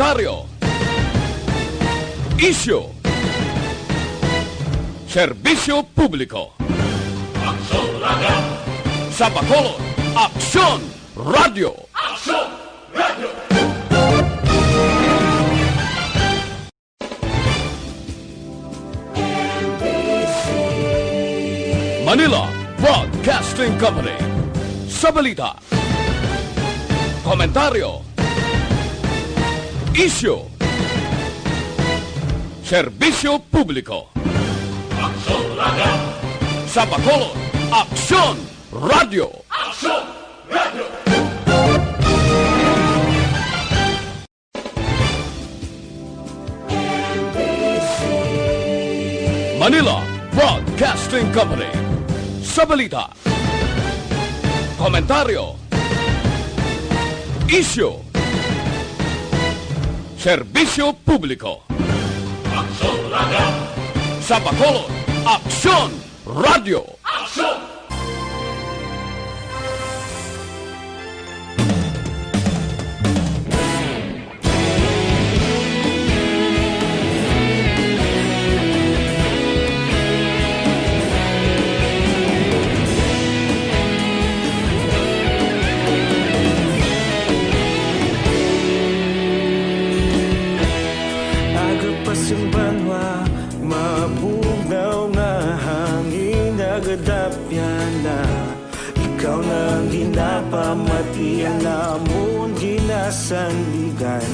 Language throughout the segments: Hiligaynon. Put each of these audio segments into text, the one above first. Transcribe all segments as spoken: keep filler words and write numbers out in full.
Komentaryo. Isyu. Serbisyo publiko. Aksyon Radio. Sa Bacolod, Aksyon Radio. Aksyon Radio. Manila Broadcasting Company. Sa balita, komentaryo, isyu, serbisyo publiko. Aksyon Radio. Sa Bacolod, Aksyon Radio. Aksyon Radio. Manila Broadcasting Company. Sa balita, komentaryo, isyu, serbisyo publiko. Aksyon Radio. Sa Bacolod, Aksyon Radio. Aksyon! Aga pa sing banwa, mabugnaw nga hangin nagadapyan na. Ikaw na ang ginapamati, ang amon ginasandigan.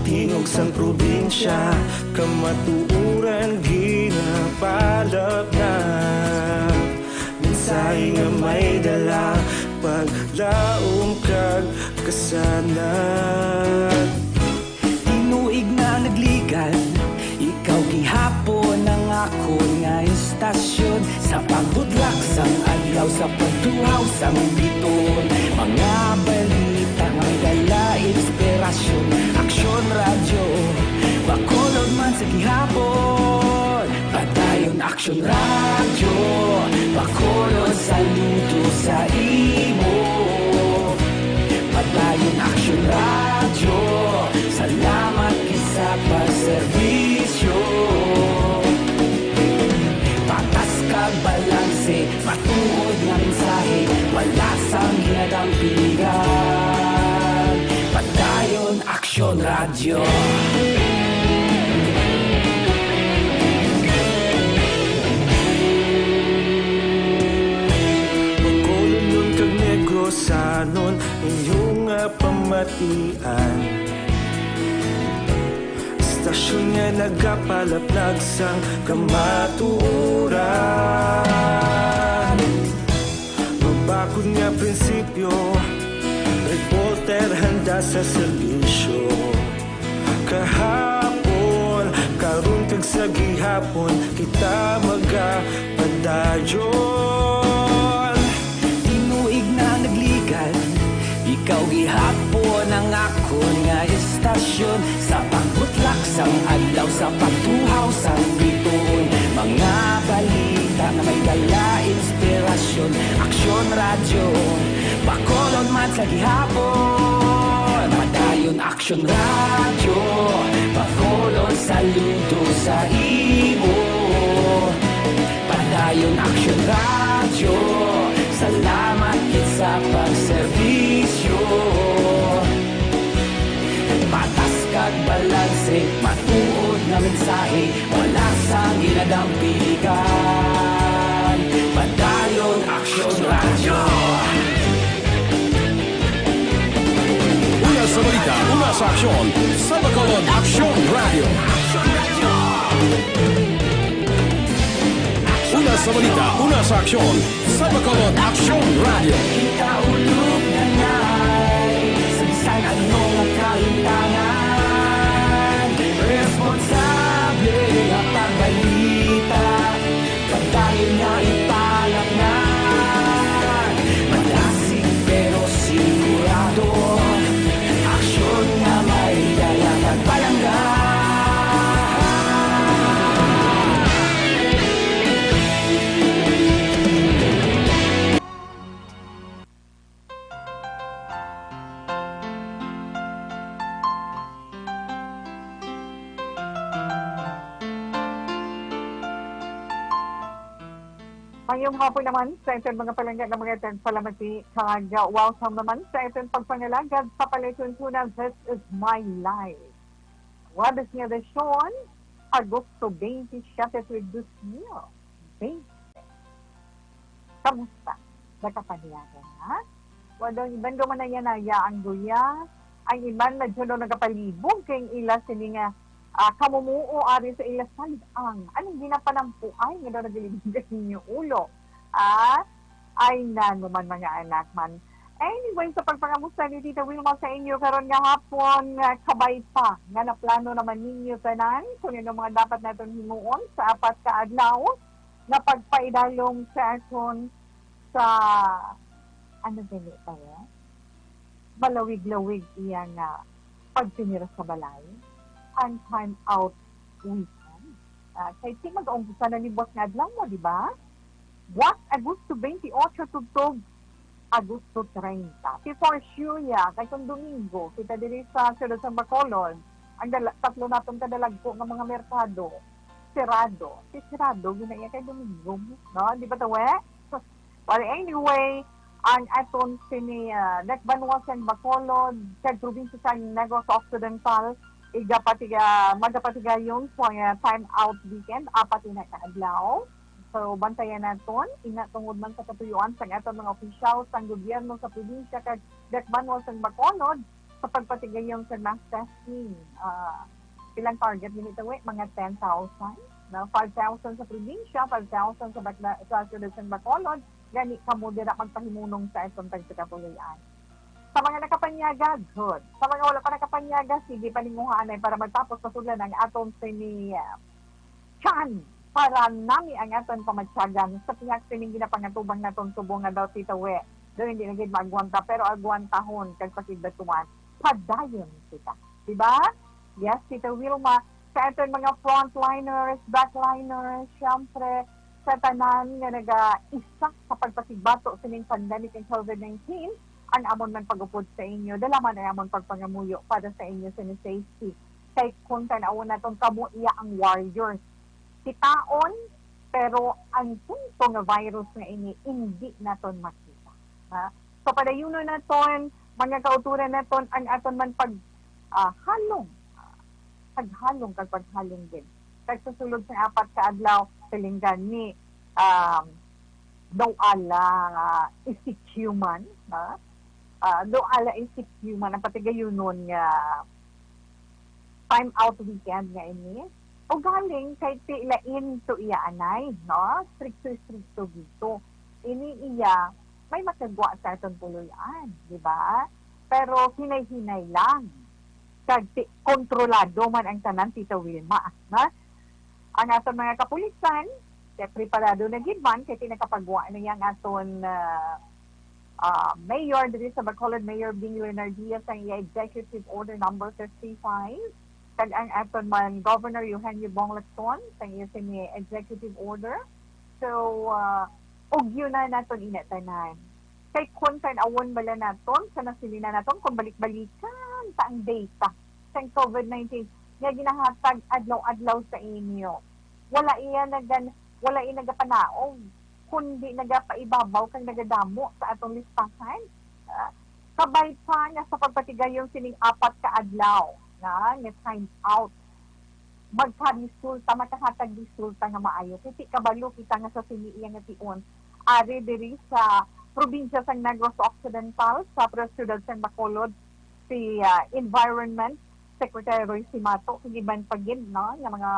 Tingog sang probinsya, kamatuoran ginapalapnap. Mensahe nga may dala, paglaom kag kasanag. Tinuig na nagligad, ikaw gihapon ang akon nga istasyon. Sa pagbutlak sang adlaw, sa pagtuhaw sang bituon, mga balita nga may dala inspirasyon. Aksyon Radyo, Bacolod man sa gihapon. Padayon Aksyon Radyo, Bacolod, saludo sa imo. Padayon Aksyon Radyo, salamat gid sa pagserbisyo. Patas kag balanse, matuod nga mensahe, wala sang ginadampigan. Padayon Aksyon Radyo. Bacolodnon kag Negrosanon, inyo nga pamatian. Istasyon nga nagapalaplag sang kamatuoran. Mabakod nga prinsipyo, reporter handa sa serbisyo. Kahapon, karon, kag sa gihapon, kita magapadayon. Tinuig na nagligad, ikaw gihapon ang akon nga istasyon. Sa pagbutlak sang adlaw, sa pagtuhaw sang bituon, mga balita nga may dala inspirasyon. Aksyon Radyo, Bacolod man sa gihapon. Padayon Aksyon Radyo, Bacolod, saludo sa imo. Padayon Aksyon Radyo, salamat gid sa pagserbisyo. Patas kag balanse, matuod nga mensahe, wala sang ginadampigan. Padayon Aksyon Radyo. Una sa balita, una sa aksyon, sa Bacolod, Aksyon Radyo. Una sa balita, una sa aksyon, sa Bacolod, Aksyon Radyo. Kita ulog na ngay, sa bisan ano nga kahintangan, responsable nga pagbalita. Padayon nga ipalapngan, madasig pero sigurado, aksyon nga may dala kag palangga. Ngayong hapon naman, sa aton mga palangga nga mga tagpalamati, kag, uh, welcome naman sa aton pagpangalagad sa palatuntunan. This is My Life. Huwebes nga edisyon, Agosto twenty-seven, tuig dos mil twenty. Kamusta? Nakapaniaga na? Wala, iban daw man na yan, aya ang duya. Ang iban, medyo daw nagapalibog kay ang ila sini nga, ah, kamumuo ari sa ila sandang. Anong ginapanampuay nga daw nagalibog sa inyo ulo? Ah, ay na naman, mga anak man. Anyway, sa pagpangamusta ni Tita Wilma sa inyo karon nga hapon, nga kabay pa nga naplano naman ninyo tanan kung ano mga dapat naton himuon sa apat ka adlaw nga pagpaidalom sa aton sa, ano gani pa yan? Malawig-lawig iya nga pagpinira sa balay, ang time out weekend. Ah, kay ti mag-umpisa na ni buwas nga adlaw mo, di ba? Buwas Agosto twenty-eight tubtob Agosto treinta. Si for sure, ya, kay kung Domingo, kita diri sa siyudad sa Bacolod, ang dala, tatlo naton kadalagko nga mga merkado, sirado. Si sirado, ginaiya kay Domingo, no? Di ba, tawe? Well, anyway, ang aton sini, ah, dakbanwa sang Bacolod, kag probinsya sang Negros Occidental, igapatiga-, magapatigayon sa, ah, time out weekend, apat ina ka adlaw. So, bantayan naton, ina tungod man sa katuyuan sang aton mga opisyal sang gobyerno sa probinsya kag dakbanwa sang Bacolod sa pagpatigayon sa mass testing. Ah, pilang target gani tawi? Mga ten thousand, no? Five thousand sa probinsya, five thousand sa Bacla-, sa siyudad sang Bacolod, gani kamo dira magpahimunong sa aton tagsa ka puloy-an. Sa mga nakapanyaga, good. Sa mga wala pa nakapanyaga, sige, paninguha anay para matapos masudlan ang aton sini, ah, tiyan para nami ang aton pamatyagan sa pihak sining ginapangatubang naton subong nga daw, Tita We, daw hindi na gid maagwanta, pero agwantahon kag pakigbatuan. Padayon kita. Di ba? Yes, Tita Wilma, sa aton mga frontliners, backliners, syempre, sa tanan nga naga-isa sa pagpasigbato sining pandemic ng covid nineteen, ang amon man pag-upod sa inyo, dala man ang amon pagpangamuyo para sa inyo sa safety. Kay kung tan-awon naton, kamo iya ang warriors. Kitaon, pero ang punto nga virus nga ini, hindi naton makita. Ha? So, padayunon naton, mga kauturan naton, ang aton man pag, ah, halong, ah, paghalong kag paghalong din. Kag sa sulod sa apat ka adlaw, siling gani, um, daw ala, ah, E C Q man, ha? Ah, daw ala E C Q man ang patigayunon nga time out weekend nga ini. O galing kay ti lain to iya anay, no? Strikto-strikto gito. Ini iya may makagwa sa aton puloy-an, di ba? Pero hinay-hinay lang. Kag ti-, kontrolado man ang tanan, Tita Wilma, ha? Ang aton mga kapulisan, kay preparado na gid man, kay ti nakapagwa na yang aton, ah, ah, mayor diri sa Bacolod, Mayor Bing Leonardia, sa iya Executive Order number fifty-five, kag ang aton man Governor Eugenio Bong Lacson sa iya sini Executive Order. So, ah, ugyon na naton ina tanan. Kay kung tan-awon bala naton, sa nasilinan naton, kung balik-balikan ta ang data sa covid nineteen nga ginahatag adlaw-adlaw sa inyo, wala iya nagan-, wala iya nagapanaog, kundi nagapaibabaw kag nagadamo sa atong listahan. Ah, kabay pa nga sa pagpatigayon sining apat ka adlaw na nga time out, magkaresulta, makahatag resulta nga maayo. Kay ti kabalo kita nga sa sini iya nga tion, ari diri sa probinsya sang Negros Occidental, sa pro-, siyudad sang Bacolod, si, ah, Environment Secretary Roy Simato, kag iban pa gid, no, nga mga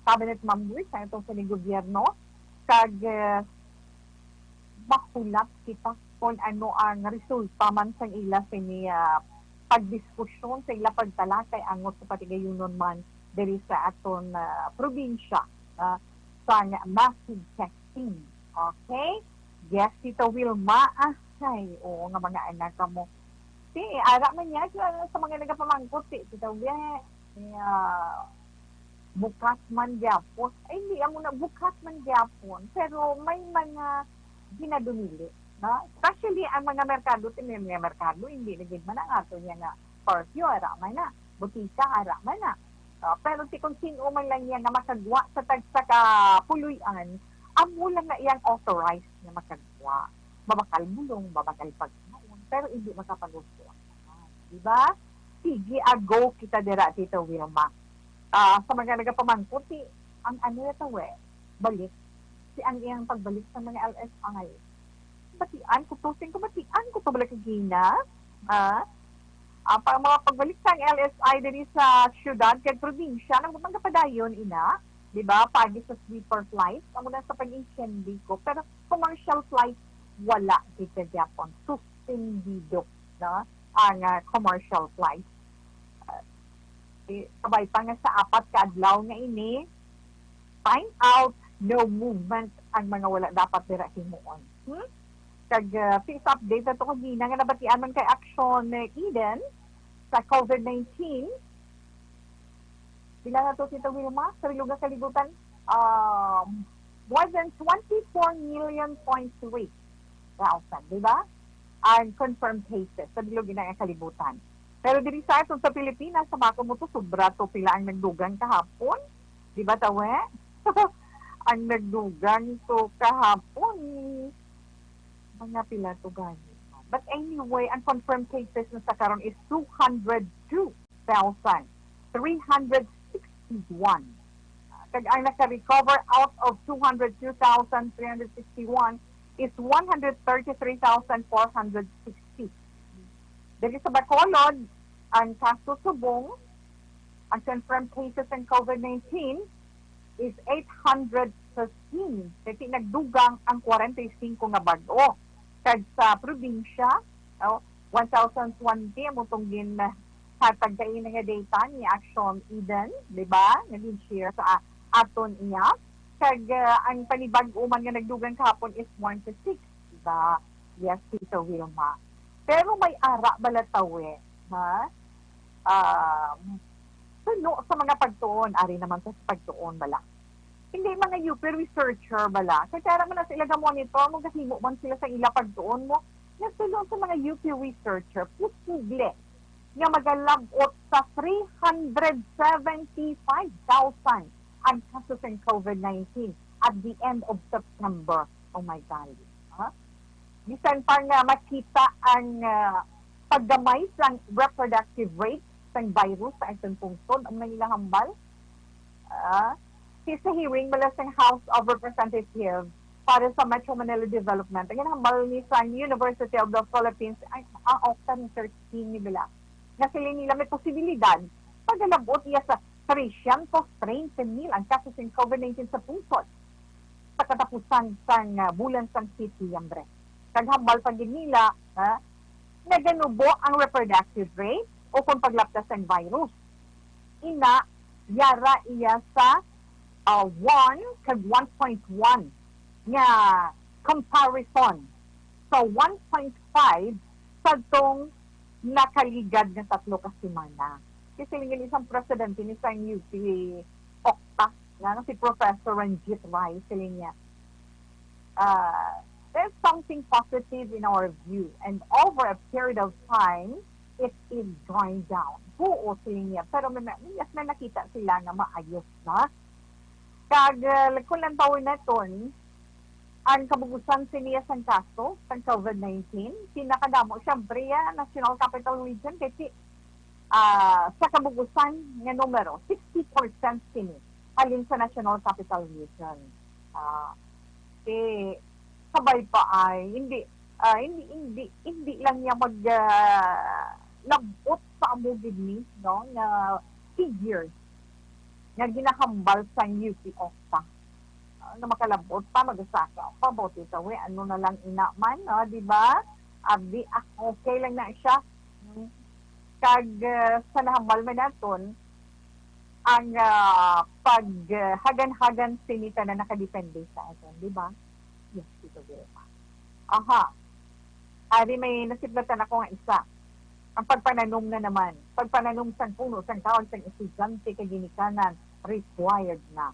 cabinet members sa atong sini gobyerno, kag, eh, mahulat kita kung ano ang resulta man sang ila sini, ah, pagdiskusyon, sa ila pagtalakay angot sa patigayunon man diri sa aton, ah, probinsya, ah, sang massive testing. Okay? Yes, Tita Wilma. Ah, ay, oo nga, mga anak kamo. Si, ara man niya sa, sa mga nagapamangkot, si Tita Wilma, eh, ah, bukas man gyapon. Ay, hindi, amo na, bukas man gyapon. Pero may mga ginadumili, no? Especially ang mga merkado, ti may mga merkado, hindi na gid man ang ato niya nga curfew, ara man na. Butika, ara man na. Ah, pero ti kung sino man lang niya nga makagwa sa tagsa ka puloy-an, Amo lang na iyang authorized nga makagwa. Mabakal bulong, mabakal pagkaon, pero hindi makapag-usto ang tanan. Di ba? Sige, ago kita dira, Tita Wilma. Ah, sa mga nagapamangkot, si, ang ano na to eh, balik. Si ang iyang pagbalik sa mga L S I. Batian ko to, sing ko batian ko to bala kagina. Ah, ang pa-, mga pagbalik sang L S I diri sa syudad kag probinsya, nang mga padayon ina, di ba? Pagi sa sleeper flight, amo na sa pag-intindi ko. Pero commercial flight, wala kita gyapon. Suspendido, no? Ang ah, commercial flight. Ah, eh, kabay pa nga sa apat ka adlaw nga ini, time out, no movement ang mga wala dapat dira himuon. Hmm? Kag uh, peace update ato kagina nga nabatian man kay Action Eden sa COVID nineteen. Pila na to, Tita Wilma? Sa bilog nga kalibutan, um, more than twenty-four million point three thousand, di ba? Ang confirmed cases sa bilog ina nga kalibutan. Pero diri sa aton sa Pilipinas, sa bako mo to, sobra to pila ang nagdugang kahapon. Di ba, Tawe? Ang nagdugang to kahapon, mga pila to gani. But anyway, ang confirmed cases na sa karon is two hundred two thousand three hundred sixty-one. Kag ang naka-recover out of two hundred two thousand three hundred sixty-one is one hundred thirty-three thousand four hundred sixty. Diri sa Bacolod, ang kaso subong, ang confirmed cases ng COVID nineteen is eight hundred fifteen. Kay nagdugang ang forty-five nga bag-o. Kag sa probinsya, no, one thousand twenty ang mutong ginhatag kaina nga data ni Action Eden, di ba? Nga gin-share sa a-, aton iya. Kag ah, ang panibag-o man nga nagdugang kahapon is forty-six, di ba? Yes, Tita Wilma. Pero may ara bala, Tawe, ha? Ah, suno sa mga pagtuon, ari naman sa pagtuon bala. Hindi mga U P researcher bala. Kay kaya man na sila ga-monitor mo, gahimo man sila sa ila pagtuon mo. Nasulo sa mga U P researcher, posible nga magalab-ot sa three hundred seventy-five thousand ang kaso sang COVID nineteen at the end of September. Oh my God. Ha? Bisan pa nga makita ang ah, paggamay sang reproductive rate sang virus sa aton pungsod, ang nila hambal. Ah, si sa hearing bala sang House of Representatives para sa Metro Manila Development, ang ginhambal ni sang University of the Philippines, ang, ang OCTA research team ni bala, nga sila nila may posibilidad pagalabot iya sa three hundred thirty mil ang kaso sang COVID nineteen sa pungsod sa katapusan sang ah, bulan sang Setyembre. Kag hambal pa gid nila, ah, naganubo ang reproductive rate o kung paglapta sang virus. Ina, yara iya sa ah, one kag one point one nga comparison sa one point five sa tong nakaligad nga tatlo ka semana. Kasi siling isang presidente ni sang U P OCTA, nga si Professor Ranjit Rai, siling niya, ah, "There's something positive in our view, and over a period of time, it is going down." Huo, siling niya. Pero may, may, yes, may nakita sila nga maayos na. Kag, ah, kung lantawon naton, ang kabugusan siniya sang kaso sang COVID nineteen, pinakadamo, siyempre, ah, National Capital Region, kay si, ah, sa kabugusan nga numero, sixty percent sini halin sa National Capital Region. Ah, eh, sabay pa ay, hindi, ah, hindi, hindi, hindi lang niya mag, ah, labot sa amo gid ni, no, nga figures nga ginahambal sang U P OCTA. Ah, nga makalabot pa, magasaka pa, bauti ka, we, ano na lang ina man, no, di ba? Abi, ah, okay lang na siya. Mm. Kag, ah, sa nahambal man naton, ang, ah, pag, ah, hagan-hagan sini tanan nakadepende sa aton, di ba? Yes, Tito Vilma. Aha. Ari may nasiplatan ako nga isa. Ang pagpananom na naman. Pagpananom sang puno, sang kahoy, sang estudyante, kay ginikanan, required na.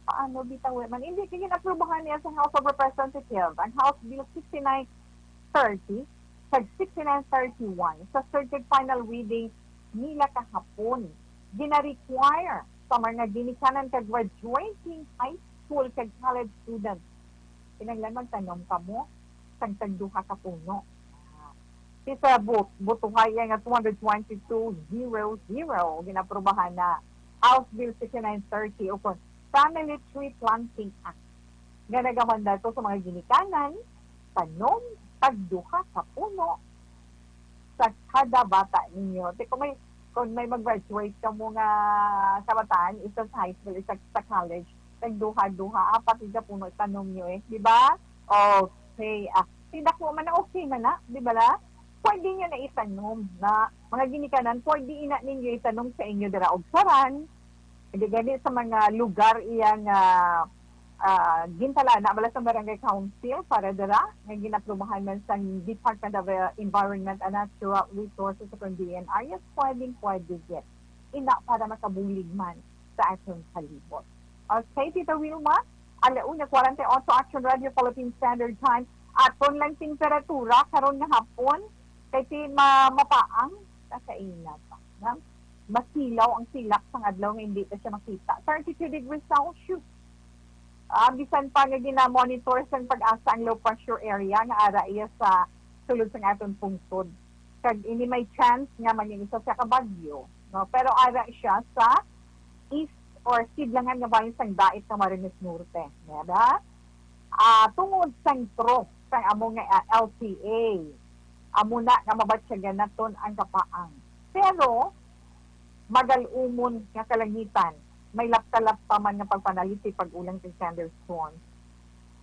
Paano bitaw man? Hindi, kay ginaprobahan niya sa House of Representatives, ang House Bill sixty-nine thirty, kag sixty-nine thirty-one, sa third kag final reading nila kahapon. Gina-require sa mga ginikanan kag graduating high school kag college students, kinahanglan magtanom kamo sang tagduha ka puno. Ah, si sa bu-, butuhay nga two hundred twenty-two zero zero, ginaprobahan na House Bill sixty-nine thirty, o kon Family Tree Planting Act, nga nagamandato sa mga ginikanan, tanom tagduha ka puno sa kada bata ninyo. Ti kung may, kung may mag-graduate kamo nga kabataan, isa sa high school, isa sa college, tagduha-duha, apat ka puno itanom nyo eh, di ba? Okay, ah, tindak mo man na okay man na, di ba la? Pwede nyo na itanom na mga ginikanan, pwede ina ninyo itanom sa inyo dira og saran, hindi gani sa mga lugar iya nga, ah, gintalana bala sa barangay council para dira nga ginaprubahan man sa Department of, uh, Environment and Natural Resources o D N R. Yes, pwedeng pwede gid. Ina para makabulig man sa aton palibot. Okay, Tita Wilma, ala una kwarenta y ocho, Action Radio Philippine Standard Time. Aton lang temperatura karon nga hapon kay ti ma-, mapaang sa kainat. Masilaw ang silak sang adlaw nga hindi pa siya makita. Thirty-two degrees Celsius. Ah, bisan pa nga gina-monitor sang PAGASA ang low pressure area nga ara iya sa sulod sang aton pungsod. Kag ini may chance nga maging isa siya ka bagyo, no? Pero ara siya sa east or sidlangan nga bahin sang Dait Camarines Norte, di ba? Ah, tungod sang trough sang amo nga, ah, L T A, amo na nga mabatyagan naton ang kapaang. Pero magal-umon nga kalangitan, may lapta-lapta man nga pagpanaliti, pag-ulan kag thunderstorms.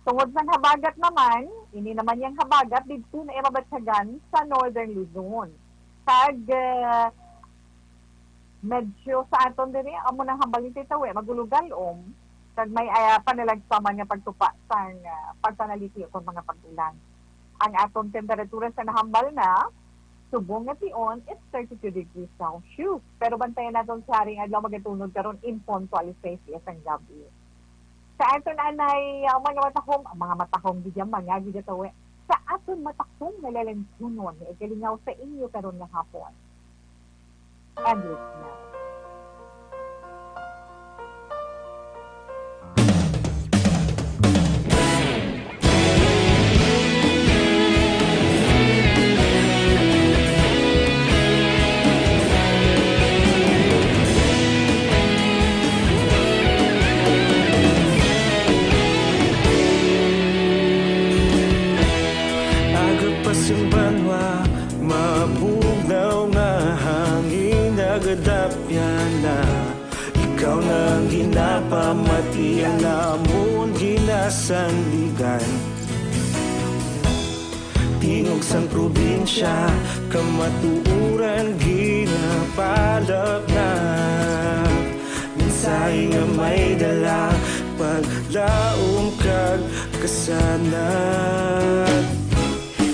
Tungod sang habagat naman, ini naman yang habagat didto na iya mabatyagan sa Northern Luzon. Kag, ah, medyo sa aton diri, amo nang hambal ni Tita We, magulogal-om, kag may, ah, panalagpaman nga pagtupa sang, ah, pagpanaliti kon mga pag-ulan. Ang aton temperatura sa nahambal na subong nga tion, it's thirty-two degrees Celsius. Pero bantayan naton sa haring adlaw, magatunod karon in punto alas sais sang gabi. Sa aton anay, ah, mga matahom, mga matahom, di dyan, mga gigatawi. Sa aton matahom nga lalansunon, nga igalingaw sa inyo karon nga hapon. And listeners. Aga pa sing banwa, mabugnaw nga hangin, nagadapyan na. Ikaw na ang ginapamati, ang amon ginasandigan. Tingog sang probinsya, kamatuoran ginapalapnap. Mensahe nga may dala, paglaom kag kasanag.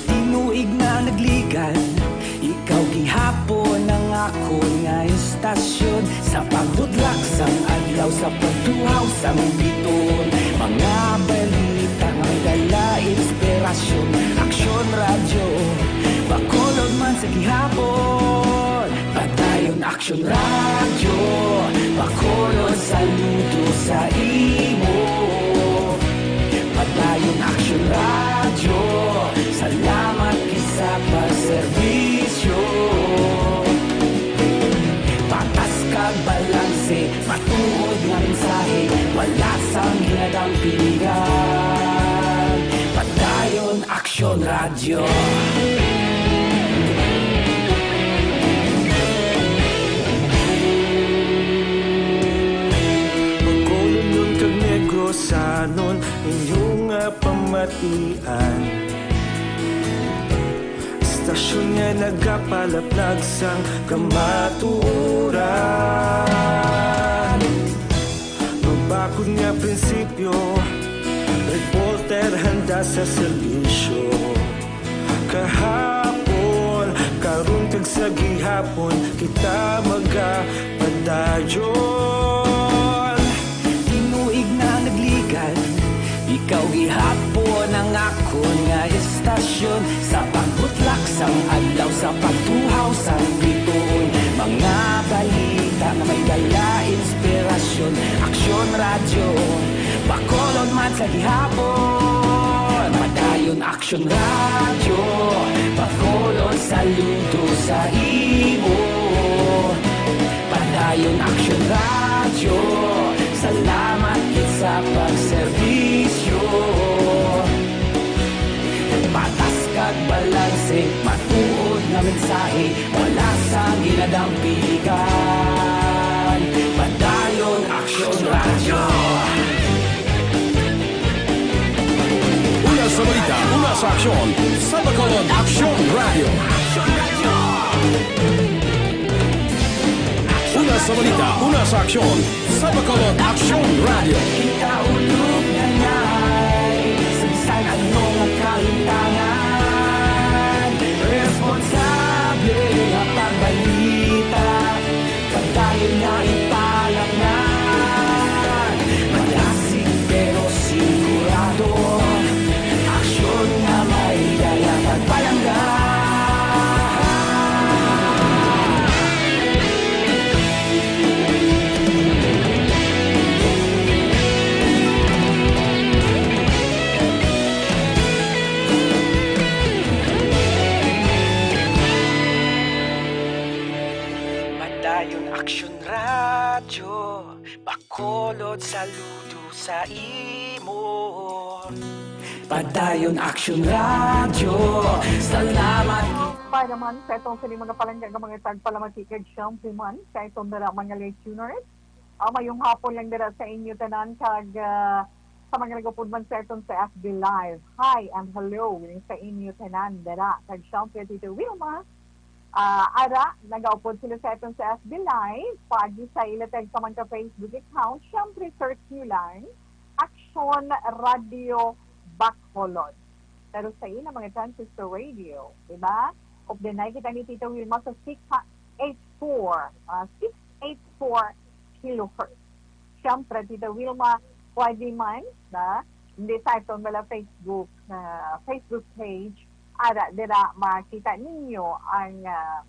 Tinuig na nagligan, ikaw gihapon ang akon nga istasyon. Sa pagbudlak sang adlaw, sa pagtuhaw sang bituon, mga balita nga may dala inspirasyon. Aksyon Radyo, Bacolod man sa gihapon. Padayon Aksyon Radyo, Bacolod, saludo sa imo. Padayon Aksyon Radyo, salamat gid sa pagserbisyo. Patas kag balanse, matuod nga mensahe, wala sang ginadampingan. Padayon Aksyon Radyo. Bacolodnon kag Negrosanon, inyo nga pamatian. Istasyon nga nagapalapnag sang kamatuoran. Mabakod nga prinsipyo, reporter handa sa serbisyo. Kahapon, karon kag sa gihapon, kita magapadayon. Tinuig na nagligan, ikaw gihapon ang akon nga istasyon. Sa pagbutlak sang adlaw, sa pagtuhaw sang bituon, mga balita nga may dala inspirasyon. Aksyon Radyo, Bacolod Sa gihapon, Padayon Aksyon Radyo, Bacolod saludo sa imo. Padayon Aksyon Radyo, salamat gid sa pagserbisyo. Patas kag balanse, matuod nga mensahe, wala sang ginadampingan. Padayon Aksyon Radyo. Una sa balita, una sa aksyon, sa Bacolod Aksyon Radyo. Una sa balita, una sa aksyon, sa Bacolod Aksyon Radyo. Kita ulog na ngay, sa bisan ano nga kalintangan, responsable nga pagbalita, kadayon nga ipalapnan. Malasig pero sigurado, aksyon nga may dala kag palangga. Padayon Aksyon Radyo, Bacolod saludo sa imo. Padayon Aksyon Radyo, salamat. Para man sa atong sini mga palangga nga mga tagpalamati kag siyempre man sa atong dara mga listeners. Ah, mayong hapon lang dira sa inyo tanan kag, ah, sa mga nagupod man sa aton sa F B Live. Hi and hello sa inyo tanan dira kag siyempre Tito Wilma. Ah, ara, nagaupod sila sa aton sa F B Live, pagi sa ila tag sa mga Facebook account. Siyempre, search nyo lang Aksyon Radio Bacolod. Pero sa ila mga transistor radio, di ba? Updanay kita ni Tito Wilma sa six eight four, ah, six eight four kilohertz. Siyempre, Tita Wilma, pwede man na hindi sa aton wala Facebook, na Facebook page, ara dira makita ninyo ang, ah,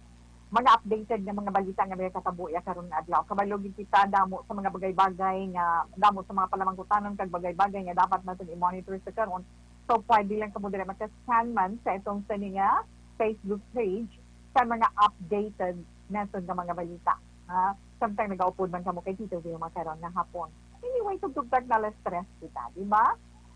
mga updated nga mga balita nga nagakatabo ya karon nga adlaw. Kabalo gid kita damo sa mga bagay-bagay nga, damo sa mga palamangkutanon kag bagay-bagay nga dapat natin i-monitor sa karon. So, pwede lang kamo dira maka-scan man sa itong sini nga Facebook page sa mga updated naton nga mga balita. Ha? Samtang nagaupod man kamo kay Tito Wilma karon nga hapon. Anyway, tugtog tag na alas tres kita, di ba?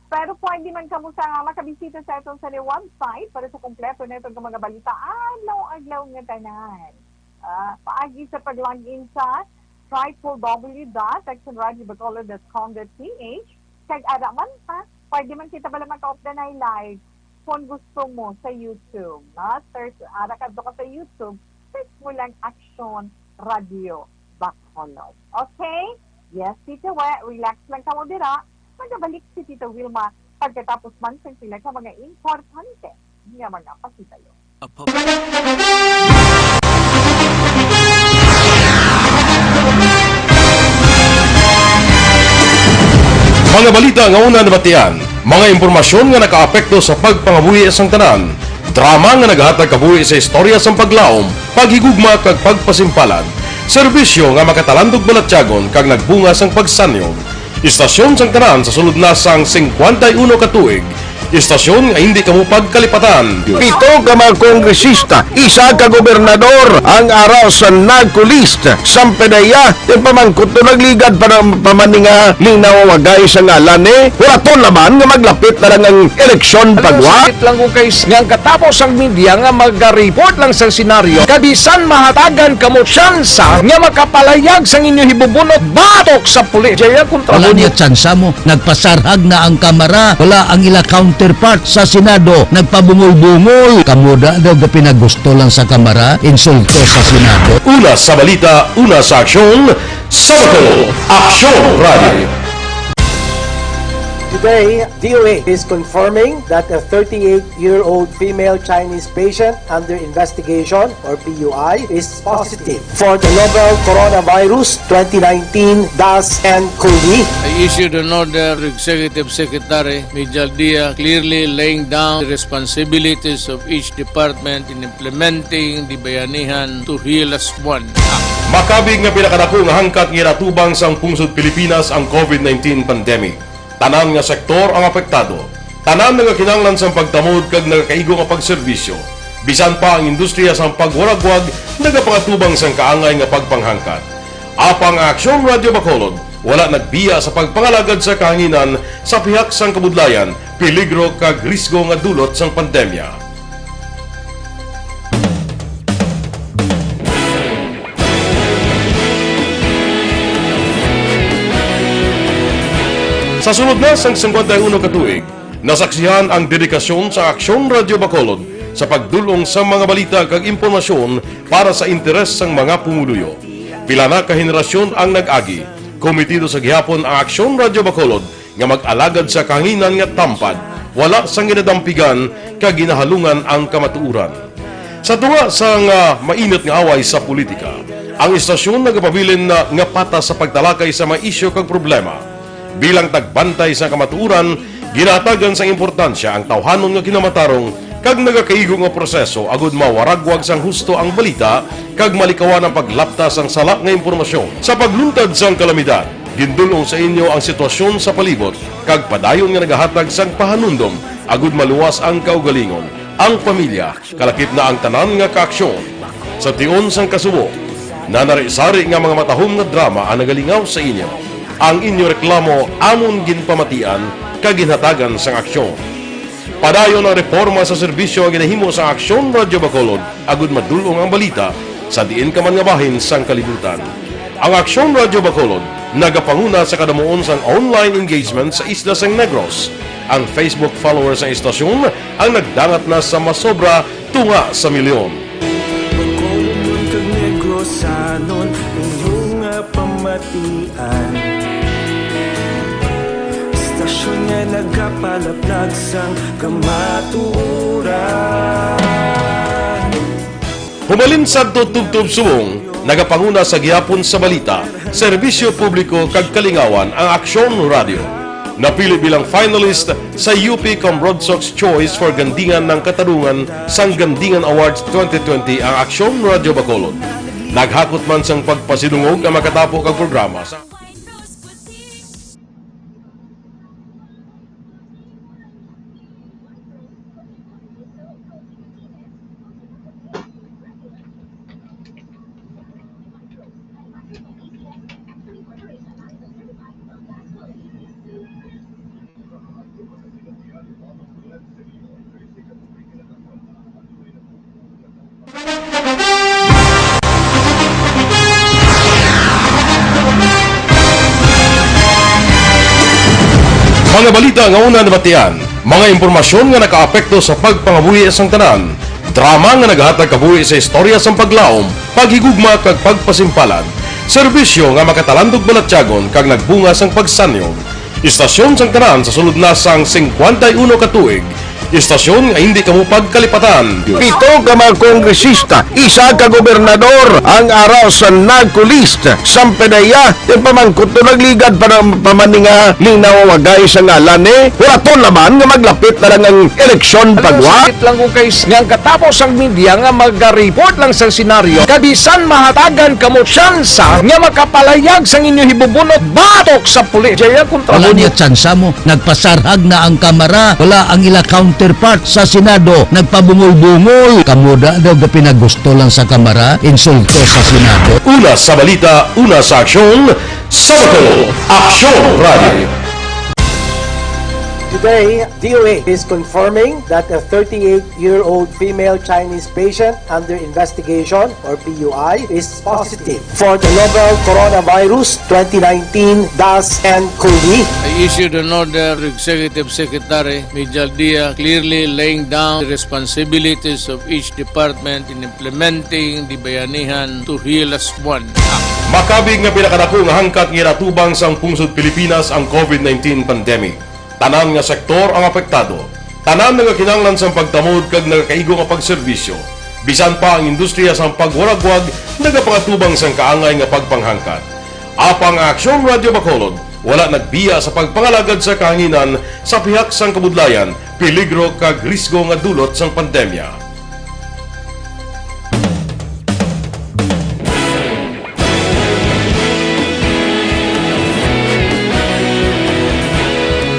Pero pwede man kamo sa makabisita sa aton sa website para sa kompleto naton nga mga balita adlaw-adlaw nga tanan. Ah, paagi sa pag-log in sa triple W dot action radio bacolod dot com dot P H, kag ara man, ha, pwede man kita bala maka-updanay live kung gusto mo sa YouTube, no? Search, ara kadto ka sa YouTube, search mo lang Aksyon Radio Bacolod. Okay? Yes, Tito We, relax lang kamo dira. Magabalik si Tito Wilma pagkatapos man sa sila ka mga importante nga mga pasibalo. Mga balita nga una nabatian, mga impormasyon nga nakaapekto sa pagpangabuhi sang tanan, drama nga nagahatag kabuhi sa istorya sang paglaom, paghigugma kag pagpasimpalan, serbisyo nga makatalandog balatyagon kag nagbunga sang pagsanyog. Istasyon sang tanan sa sulod na sang singkwenta y uno ka tuig. Istasyon nga hindi kamo pagkalipatan. Pito ka mga kongresista, isa ka gobernador ang ara sa NAGCO list. Sampadaya, yung pamangkot to nagligad pa ng pamaninga linaw wagay sa ngalan ni Waraton naman nga maglapit na lang ang eleksyon pagwa. Sakit lang ko kay s-, nga ang katapos ang media nga mag-report lang sa senaryo, kabisan mahatagan kamo tsansa nga makapalayag sang inyo hibubunot batok sa pulis. Jaya kontra Wala mo niya tsansa mo. Nagpasarhag na ang Kamara. Wala ang ila counterpart sa Senado. Nagpabungol-bungol. Kamo da daw ga pinagusto lang sa Kamara. Insulto sa Senado. Una sa balita, una sa aksyon, sa Bacolod Aksyon Radio. Today, D O A is confirming that a thirty-eight-year-old female Chinese patient under investigation, or P U I, is positive for the novel coronavirus twenty nineteen dash N cov. I issued an order to Executive Secretary Mijal Dia, clearly laying down the responsibilities of each department in implementing the Bayanihan to Heal As One Act. Makabig nga pinakadako nga hangkat nga ginatubang sang pungsod Pilipinas ang COVID nineteen pandemic. Tanan nga sektor ang apektado. Tanan nagakinahanglan sang pagtamod kag nagakaigo nga pagserbisyo. Bisan pa ang industriya sang pagwaragwag nagapangatubang sang kaangay nga pagpanghangkat. Apang ang Aksyon Radyo Bacolod wala nagbiya sa pagpangalagad sa kahanginan sa pihak sang kabudlayan, peligro kag risgo nga dulot sang pandemya. Sa sulod na sang singkwenta y uno ka tuig, nasaksihan ang dedikasyon sa Aksyon Radyo Bacolod sa pagdul-ong sa mga balita kag impormasyon para sa interes sang mga pumuluyo. Pila na ka henerasyon ang nag-agi, komitido sa gihapon ang Aksyon Radyo Bacolod nga mag-alagad sa kahanginan nga tampad, wala sang ginadampigan kag ginahalungan ang kamatuoran. Sa tunga sang, ah, mainit nga away sa politika, ang istasyon nagapabilin na nga patas sa pagtalakay sa mga isyu kag problema. Bilang tagbantay sa kamatuoran, ginahatagan sang importansya ang tawhanon nga kinamatarong kag nagakaigo nga proseso agud mawaragwag sang husto ang balita kag malikawan ang paglapta sang sala nga impormasyon. Sa pagluntad sang kalamidad, gindul-ong sa inyo ang sitwasyon sa palibot kag padayon nga nagahatag sang pahanumdom agud maluwas ang kaugalingon, ang pamilya, kalakip na ang tanan nga kaaksyon. Sa tion sang kasubo, nanari-sari nga mga matahom nga drama ang nagalingaw sa inyo. Ang inyo reklamo amon ginpamatian kag ginhatagan sang aksyon. Padayon ang reporma sa serbisyo nga ginahimo sang Aksyon Radyo Bacolod agud madul-ong ang balita sa diin ka man nga bahin sang kalibutan. Ang Aksyon Radyo Bacolod nagapanguna sa kadamuon sang online engagement sa isla sang Negros. Ang Facebook followers sang istasyon ang nagdangat na sa masobra tunga sa milyon. Bacolodnon kag Negrosanon, inyo nga pamatian. Istasyon nga nagapalaplag sang kamatuoran. Hubalin sadto tubtob subong, nagapanguna sa gihapon sa balita, serbisyo publiko kag kalingawan ang Aksyon Radyo. Napili bilang finalist sa U P Cambronsox Choice for Gandingan ng Katarungan sang Gandingan Awards twenty twenty ang Aksyon Radyo Bacolod. Naghakot man sang pagpasidungog ang makatapo kag programa sa Mga balita nga una nabatian, mga impormasyon nga nakaapekto sa pagpangabuhi sang tanan, drama nga naghatag kabuhi sa istorya sang paglaom, paghigugma kag pagpasimpalan, serbisyo nga makatalandog balatyagon kag nagbunga sang pagsanyog. Istasyon sang tanan sa sulod na sang singkwenta y uno ka tuig. Istasyon nga hindi kamo pagkalipatan. Pito ka mga kongresista, isa ka gobernador ang ara sa NAGCO list. Sampanaya, ipamangkot to nagligad pa ng pamaninga linawagay sa ngalan ni. Wala to naman nga maglapit na lang ang eleksyon pagwa. Sakit lang ko kay s-, nga ang katapos ang media nga mag-report lang sa senaryo. Kabisan mahatagan kamo tsansa nga makapalayag sang inyo hibubunot batok sa pulis. Jaya kontra Wala mo. Niya tsansa mo. Nagpasarhag na ang Kamara, wala ang ila counterpart sa Senado, nagpabungol-bungol. Kamo da daw ga pinagusto lang sa Kamara, insulto sa Senado. Una sa balita, una sa aksyon, sa Bacolod, Aksyon Radio. Today, D O A is confirming that a thirty-eight-year-old female Chinese patient under investigation, or P U I, is positive for the novel coronavirus twenty nineteen dash N cov. I issued an order to Executive Secretary Mijal Dia, clearly laying down the responsibilities of each department in implementing the Bayanihan to Heal Us One Act. Makabig nga pinakadako nga hangkat nga ginatubang sang pungsod Pilipinas ang COVID nineteen pandemic. Tanan nga sektor ang apektado. Tanan nagakinahanglan sang pagtamod kag nagakaigo nga pagserbisyo. Bisan pa ang industriya sang pagwaragwag nagapangatubang sang kaangay nga pagpanghangkat. Apang ang Aksyon Radyo Bacolod wala nagbiya sa pagpangalagad sa kahanginan sa pihak sang kabudlayan, peligro kag risgo nga dulot sang pandemya.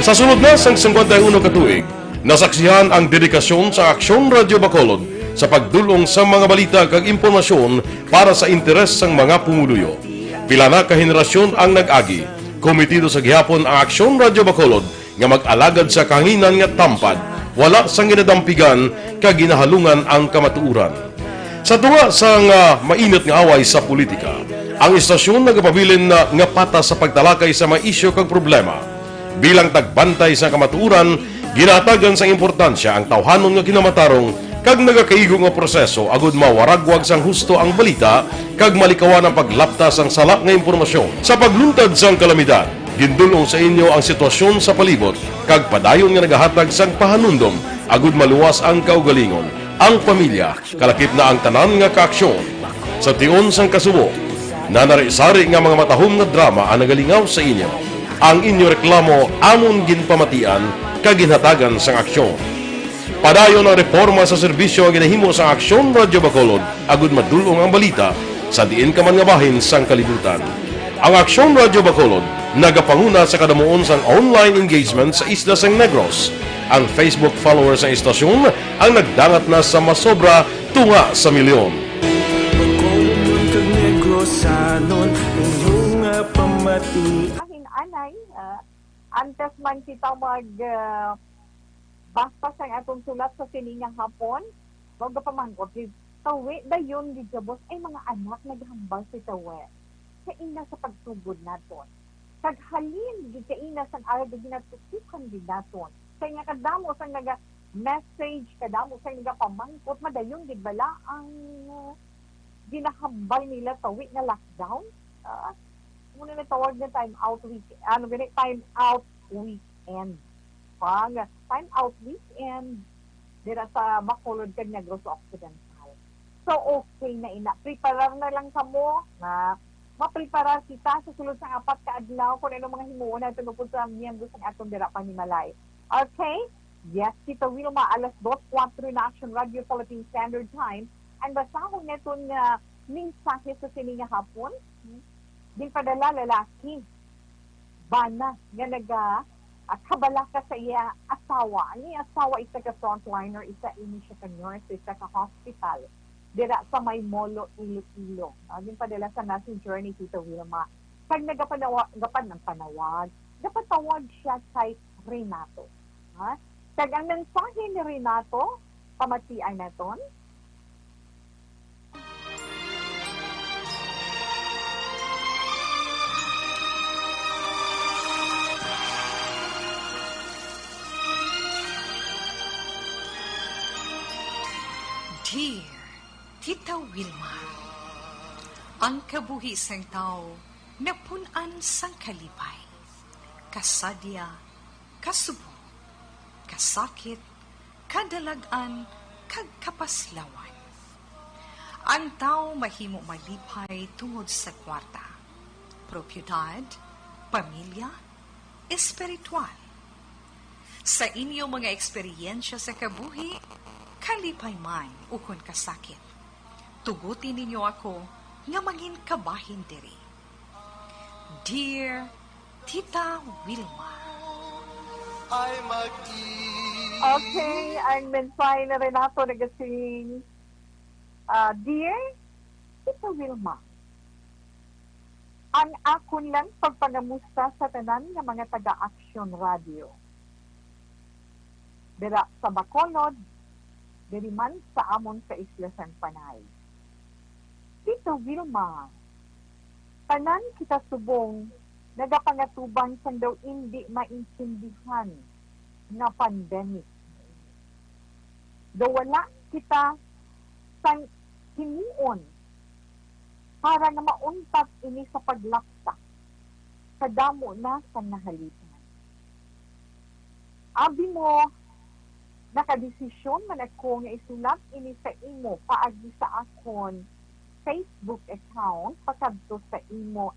Sa sulod na sang singkwenta y uno ka tuig, nasaksihan ang dedikasyon sa Aksyon Radyo Bacolod sa pagdul-ong sa mga balita kag impormasyon para sa interes sang mga pumuluyo. Pila na ka henerasyon ang nag-agi, komitido sa gihapon ang Aksyon Radyo Bacolod nga mag-alagad sa kahanginan nga tampad, wala sang ginadampigan kag ginahalungan ang kamatuoran. Sa tunga sang, ah, mainit nga away sa politika, ang istasyon nagapabilin na nga patas sa pagtalakay sa mga isyu kag problema. Bilang tagbantay sa kamatuoran, ginahatagan sang importansya ang tawhanon nga kinamatarong kag nagakaigo nga proseso agud mawaragwag sang husto ang balita kag malikawan ang paglapta sang sala nga impormasyon. Sa pagluntad sang kalamidad, gindul-ong sa inyo ang sitwasyon sa palibot kag padayon nga nagahatag sang pahanumdom agud maluwas ang kaugalingon, ang pamilya, kalakip na ang tanan nga kaaksyon. Sa tion sang kasubo, nanari-sari nga mga matahom nga drama ang nagalingaw sa inyo. Ang inyo reklamo amon ginpamatian kag ginhatagan sang aksyon. Padayon ang reporma sa serbisyo nga ginahimo sang Aksyon Radyo Bacolod agud madul-ong ang balita sa diin ka man nga bahin sang kalibutan. Ang Aksyon Radyo Bacolod nagapanguna sa kadamuon sang online engagement sa isla sang Negros. Ang Facebook followers sang istasyon ang nagdangat na sa masobra tunga sa milyon. Bacolodnon kag Negrosanon, inyo nga pamati. Ahin anay, ah, antes man kita mag, ah, basa sang atong sulat sa sini nga hapon, mao gapamangkot gid, tawi dayon gid, kabos ay mga anak naghambal si tawi sa ina sa pagsugod naton. Kag halin gid kaina sang aga ginatutukan gid naton. Kay nga kadamo sang naga-message, kadamo sang nagapamangkot, madayon gid bala ang, uh, ginahambal nila tawi nga lockdown? Ah, muna na tawag nga time out week, ano gani, time out weekend. Pa, nga time out weekend dira sa Bacolod kag Negros Occidental. So, okay na ina. Preparar na lang kamo nga mapreparar kita sa sulod sang apat ka adlaw kung ano mga himuon naton upod sa miyembro sang aton dira panimalay. Okay? Yes, Tita Wilma, alas dos kuwatro na Action Radio Philippine Standard Time. Ang basahon naton nga mensahe sa sini nga hapon, ginpadala lalaki, bana nga naga, ah, kabalaka sa iya asawa. Ang iya asawa isa ka frontliner, isa ini siya ka nurse, isa ka hospital dira sa may Molo, Iloilo. Ah, ginpadala sa Messenger ni Tita Wilma. Kag nagapanawa-, gapan ang panawag, gapatawag siya kay Renato. Ha? Kag ang mensahe ni Renato, pamatian naton. Dear Tita Wilma, ang kabuhi sang tawo napun-an sang kalipay, kasadya, kasubo, kasakit, kadalag-an, kag kapaslawan. Ang tawo mahimo malipay tungod sa kwarta, propiedad, pamilya, espiritual. Sa inyo mga eksperyensya sa kabuhi, kalipay man ukon kasakit, tuguti ninyo ako nga mangin kabahin diri. Dear Tita Wilma. Ay mag-i- Okay, ang mensahe ni Renato nagasing, ah, Dear Tita Wilma, ang akon lang pagpangamusta sa tanan nga mga taga-Aksyon Radio dira sa Bacolod, diri man sa amon sa Isla San Panay. Tita Wilma, tanan kita subong nagapangatubang sang daw indi maintindihan nga pandemic. Daw wala kita sang himuon para nga mauntat ini sa paglapsa sa damo na sang nahalitan. Abi mo, nakadesisyon man ako nga isulat ini sa imo paagi sa akon Facebook account pakadto sa imo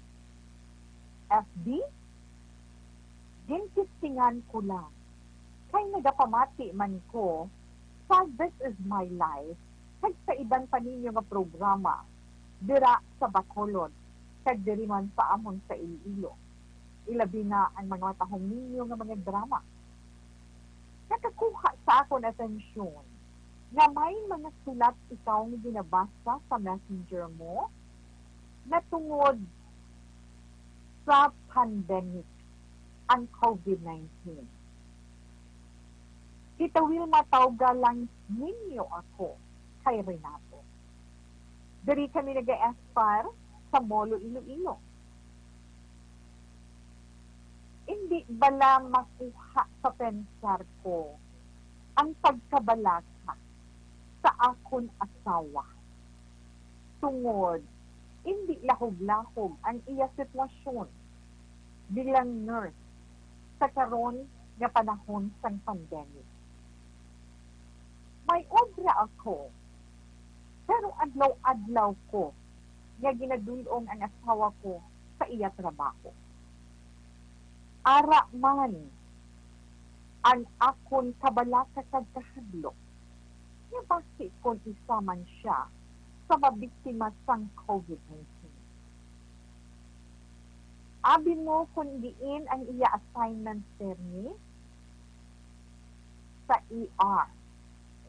F B. Ginkistingan ko lang, kay nagapamati man ko sa This Is My Life kag sa iban pa ninyo nga programa dira sa Bacolod kag diri man sa amon sa Iloilo. ilabi na ang mga matahom ninyo nga mga drama. Nakakuha sa akon atensyon nga may mga sulat ikaw nga ginabasa sa messenger mo natungod sa pandemic, ang covid nineteen. Tita Wilma, tawga lang ninyo ako kay Renato. Diri kami nag-aspar sa Molo, Iloilo. Hindi bala makuha sa pensar ko ang pagkabalaka sa akon asawa tungod hindi lahog-lahog ang iya sitwasyon bilang nurse sa karon nga panahon sang pandemic. May obra ako, pero adlaw-adlaw ko nga ginadul-ong ang asawa ko sa iya trabaho. Ara man ang akon kabalaka kag kahadlok nga basi kon isa man sia sa mabiktima sang covid nineteen. Abi mo kon diin ang iya assignment, Terni? Sa E R,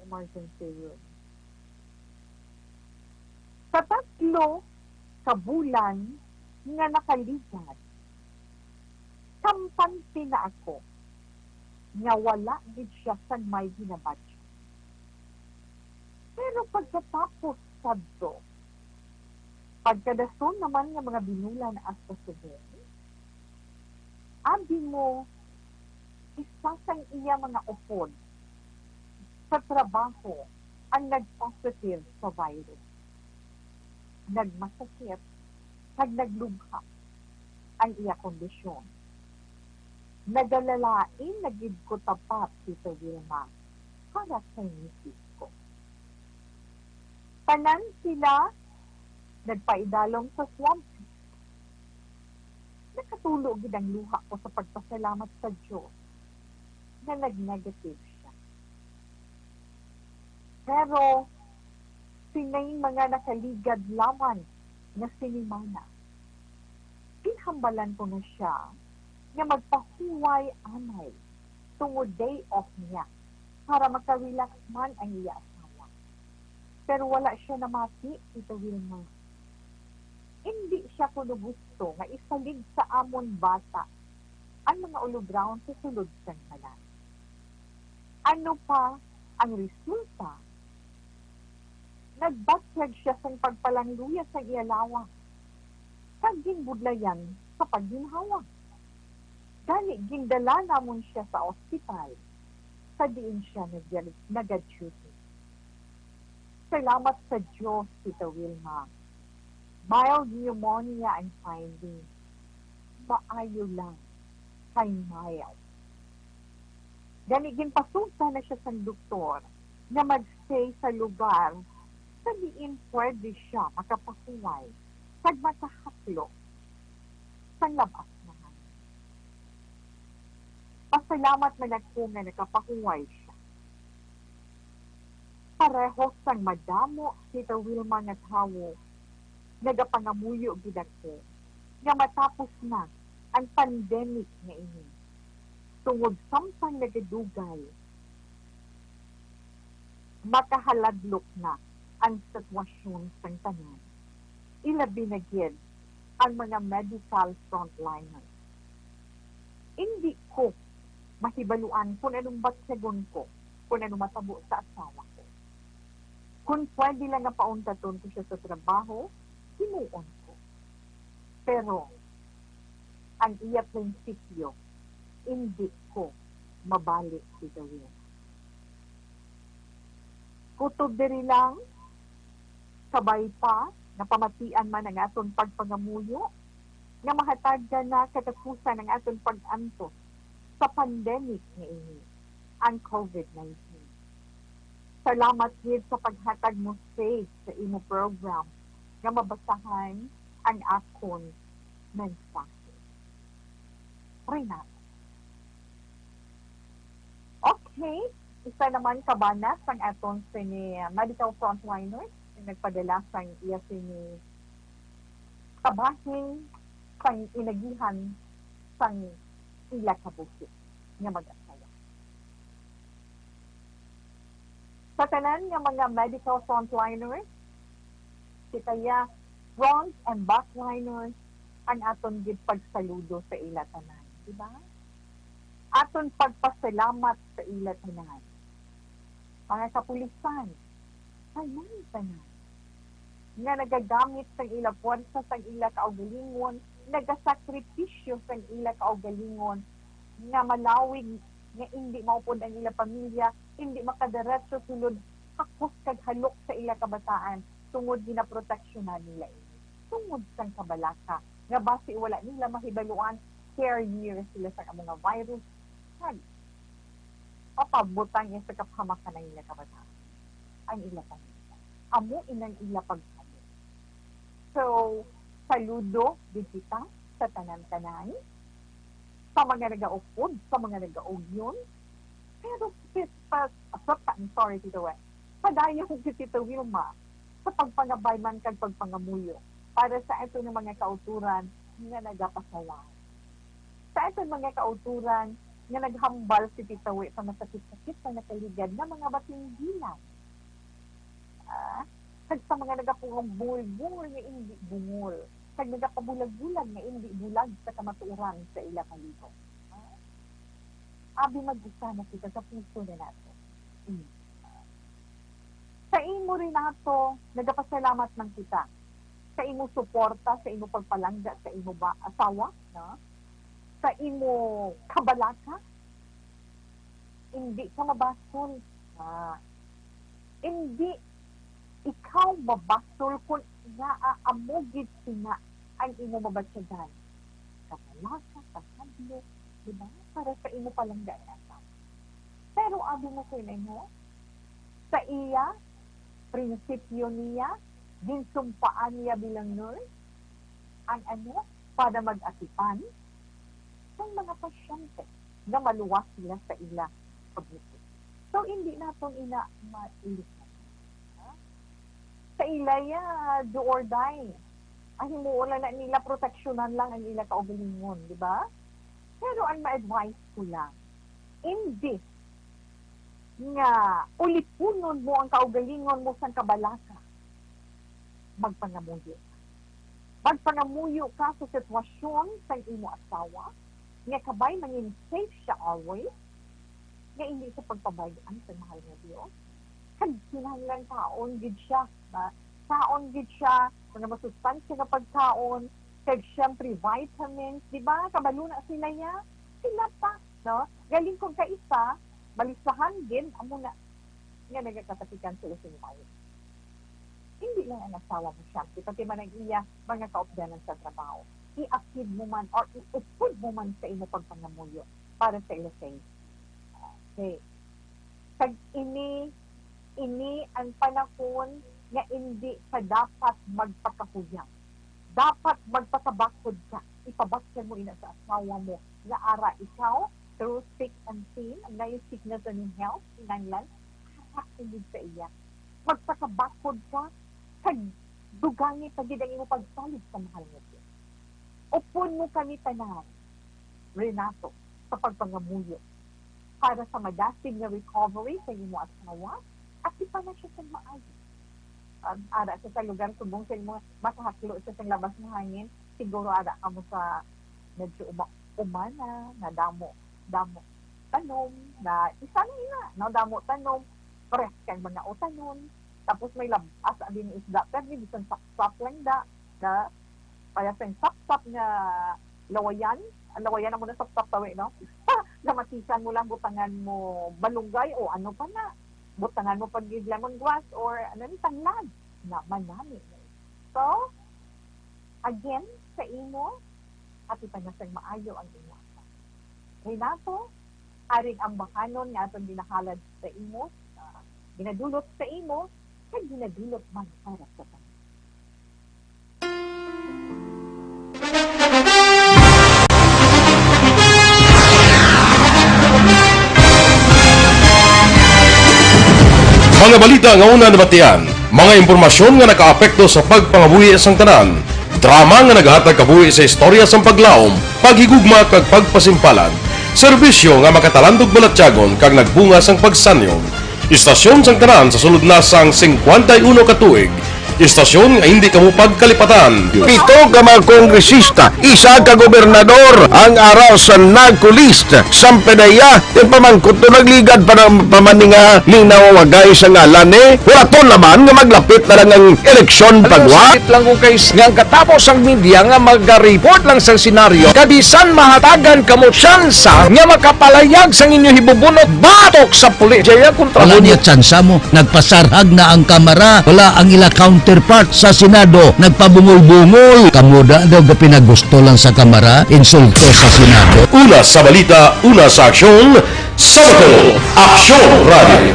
emergency room. Sa tatlo ka bulan nga nakaligad, kampante na ako nga wala gid siya sang may ginabadya. Pero pagkatapos sadto, pagkadason naman nga mga binulan hasta subong, abi mo, isa sang iya mga upod sa trabaho ang nag-positive sa virus. Nagmasakit kag naglubha ang iya kondisyon. Nagalalain na gid ko tapat, Tita Wilma, para kay misis ko. Tanan sila nagpaidalom sa swab test. Nakatulo gid ang luha ko sa pagpasalamat sa Dios nga nag-negative siya. Pero sining mga nakaligad lamang nga sinimana, ginhambalan ko na siya nga magpahuway anay tungod day off niya para makarelax man ang iya asawa. Pero wala siya namati, Tita Wilma. Indi siya kuno gusto nga isalig sa amon bata ang mga ulob-raon sa sulod sang balay. Ano pa ang resulta? Nagbatyag sia sang pagpalangluya sang iya lawas kag ginbudlayan sa pagginhawa. Gani, gindala namon sia sa ospital, sa diin sia nag-, nag-duty. Salamat sa Dios, Tita Wilma. Mild pneumonia ang finding. Maayo lang kay mild. Gani, ginpasugta na sia sang doktor nga mag-stay sa lugar sa diin pwede sia makapahuway kag makahaklo sang lab-as nga hangin. Pasalamat man ako nga nakapahuway sia. Pareho sang madamo, Tita Wilma, nga tawo, nagapangamuyo gid ako nga matapos na ang pandemic nga ini, tungod samtang nagadugay, makahaladlok na ang sitwasyon sang tanan, ilabi na gid ang mga medical frontliners. Indi ko mahibaluan kon anong batyagon ko, kon ano matabo sa asawa ko. Kon pwede lang nga pauntaton ko sia sa trabaho, himuon ko. Pero ang iya prinsipyo, indi ko mabali, Tita Wilma. Kutob diri lang, kabay pa nga pamatian man ang aton pagpangamuyo, nga mahatagan na katapusan ang aton pag-antos sa pandemic nga ini, ang covid nineteen. Salamat gid sa paghatag mo stage sa imo program nga mabasahan ang akon mensahe. Renato. Okay, isa naman ka bana sang aton sini medical frontliners nga nagpadala sang iya sini kabahin sang inagihan sang ila kabuhi nga mag-asawa. Sa tanan nga mga medical frontliners, kita ya front and backliners, ang aton gid pagsaludo sa ila tanan, di ba? Aton pagpasalamat sa ila tanan. Mga kapulisan, tanan-tanan nga nagagamit sang ila puwersa, sang ila kaugalingon, nagasakripisyo sang ila kaugalingon, nga malawig nga indi maupod ang ila pamilya, indi makadiretso sulod hakos kag halok sa ila kabataan, tungod ginaproteksyonan nila ini. Tungod sang kabalaka, nga basi wala nila mahibaluan, carrier sila sang amo nga virus, kag mapabutang iya sa kapahamakan ang ila kabataan, ang ila pamilya. Amo inang ila pagkamo. So, saludo gid kita sa tanan-tanan, sa mga nagaupod, sa mga nagaugyon. Pero, sis, pa, pa, pa, I'm sorry, Tito Wet. Padayon si Tito Wilma sa pagpangabay man kag pagpangamuyo para sa aton nga mga kautoran nga nagapasawan. Sa aton mga kautoran nga naghambal si Tito Wet sa masakit-sakit nga nakaligad nga mga batinggilan. Ah, kag sa mga nagapungol-bungol nga indi bungol, kag nagapabulag-bulag nga indi bulag sa kamatuoran sa ila kalibo. Ah, abi, mag-isa na kita sa puso na nato. Mm. Sa imo, Renato, nagapasalamat man kita sa imo suporta, sa imo pagpalangga sa imo ba, asawa, no? Sa imo kabalaka, indi ka mabasol. Ah, indi ikaw mabasol kon ngaa amo gid sina ang imo mabatyagan. Kabalaka, kahadlok, di ba? Para sa imo palangga nga asawa. Pero abi mo sa imo, sa iya, prinsipyo niya, ginsumpaan niya bilang nurse, ang ano, para mag-atipan sang mga pasyente nga maluwas sila sa ila kabuhi. So, hindi naton ina mailis. Sa ila ya, do or die. Ang himuon lang na nila, proteksyonan lang ang ila kaugalingon, di ba? Pero ang ma-advise ko lang, imbis nga ulipunon mo ang kaugalingon mo sang kabalaka, magpangamuyo ka. Magpangamuyo ka sa sitwasyon sang imo asawa, nga kabay mangin safe siya always, nga hindi siya pagpabay-an sa mahal nga Dios. Kag kinahanglan kaon gid siya, ba? Kaon gid siya, mga masustansya nga pagkaon, kag syempre vitamins, di ba? Kabalo na sila ya. Sila pa, no? Galing kung kaisa, balisahan gid, amo na nga nagakatapikan sila sa life. Hindi lang ang asawa mo, syempre, pati man ang iya mga kaupdanan sa trabaho. Iapid mo man or iupod mo man sa imo pagpangamuyo para sa ila sa. Okay. Kag ini, ini ang panahon nga indi ka dapat magpakahuyang. Dapat magpakabakod ka. Ipabatyan mo ina sa asawa mo nga ara ikaw, through thick and thin, ang naay sickness and in health, kinahanglan, ara ka gid sa iya. Magpakabakod ka, kag dugangi pa gid ang imo pagsalig sa mahal nga Dios. Upon mo kami tanan, Renato, sa pagpangamuyo para sa madasig nga recovery sa imo asawa, at atipan na siya sa maayo. Um, ara siya sa lugar subong sa imo, makahaklo siya sa labas nga hangin, siguro ara kamo sa medyo uma-, umana, nga damo, damo tanom, na isa na ina, no, damo tanom, fresh kang mga utanon, tapos may lab-as din isda, pero bisan sapsap lang da, na, kaya sa sapsap nga lawayan, ang lawayan amo na sapsap tawi, no? Gamatisan mo lang, butangan mo malunggay, o ano pa na, butangan mo pag lemongrass, or ano ni, tanglad, na manami. So, again, sa imo, atipan na sang maayo ang imo asawa. Renato, aring ambahanon nga aton ginahalad sa imo, ah, ginadulot sa imo, kag ginadulot man para sa tanan. Mga balita nga una nabatian, mga impormasyon nga nakaapekto sa pagpangabuhi sang tanan. Drama nga nagahatag kabuhi sa istorya sang paglaom, paghigugma, kag pagpasimpalan. Serbisyo nga makatalandog balatyagon kag nagbunga sang pagsanyog. Istasyon sang tanan sa sulod na sang singkwenta y uno ka tuig. Istasyon nga hindi kamo pagkalipatan. Pito ka mga kongresista, isa ka gobernador ang ara sa NARCO list. Sampadaya, yung pamangkot to nagligad pa ng pamaninga, linaw wagay sa ngalan ni. Huraton naman nga maglapit na lang ang eleksyon. Alam mo, pagwa. Sakit lang ko kay s-, nga ang katapos ang media nga mag-report lang sa senaryo, kabisan mahatagan kamo tsansa nga makapalayag sang inyo hibubunot batok sa pulis. Jaya kontra. Wala mo niya tsansa mo. Nagpasarhag na ang Kamara. Wala ang ila counterpart sa Senado. Nagpabungol-bungol. Kamo da daw gapinagusto lang sa Kamara. Insulto sa Senado. Una sa balita, una sa aksyon, sa Bacolod, Aksyon Radio.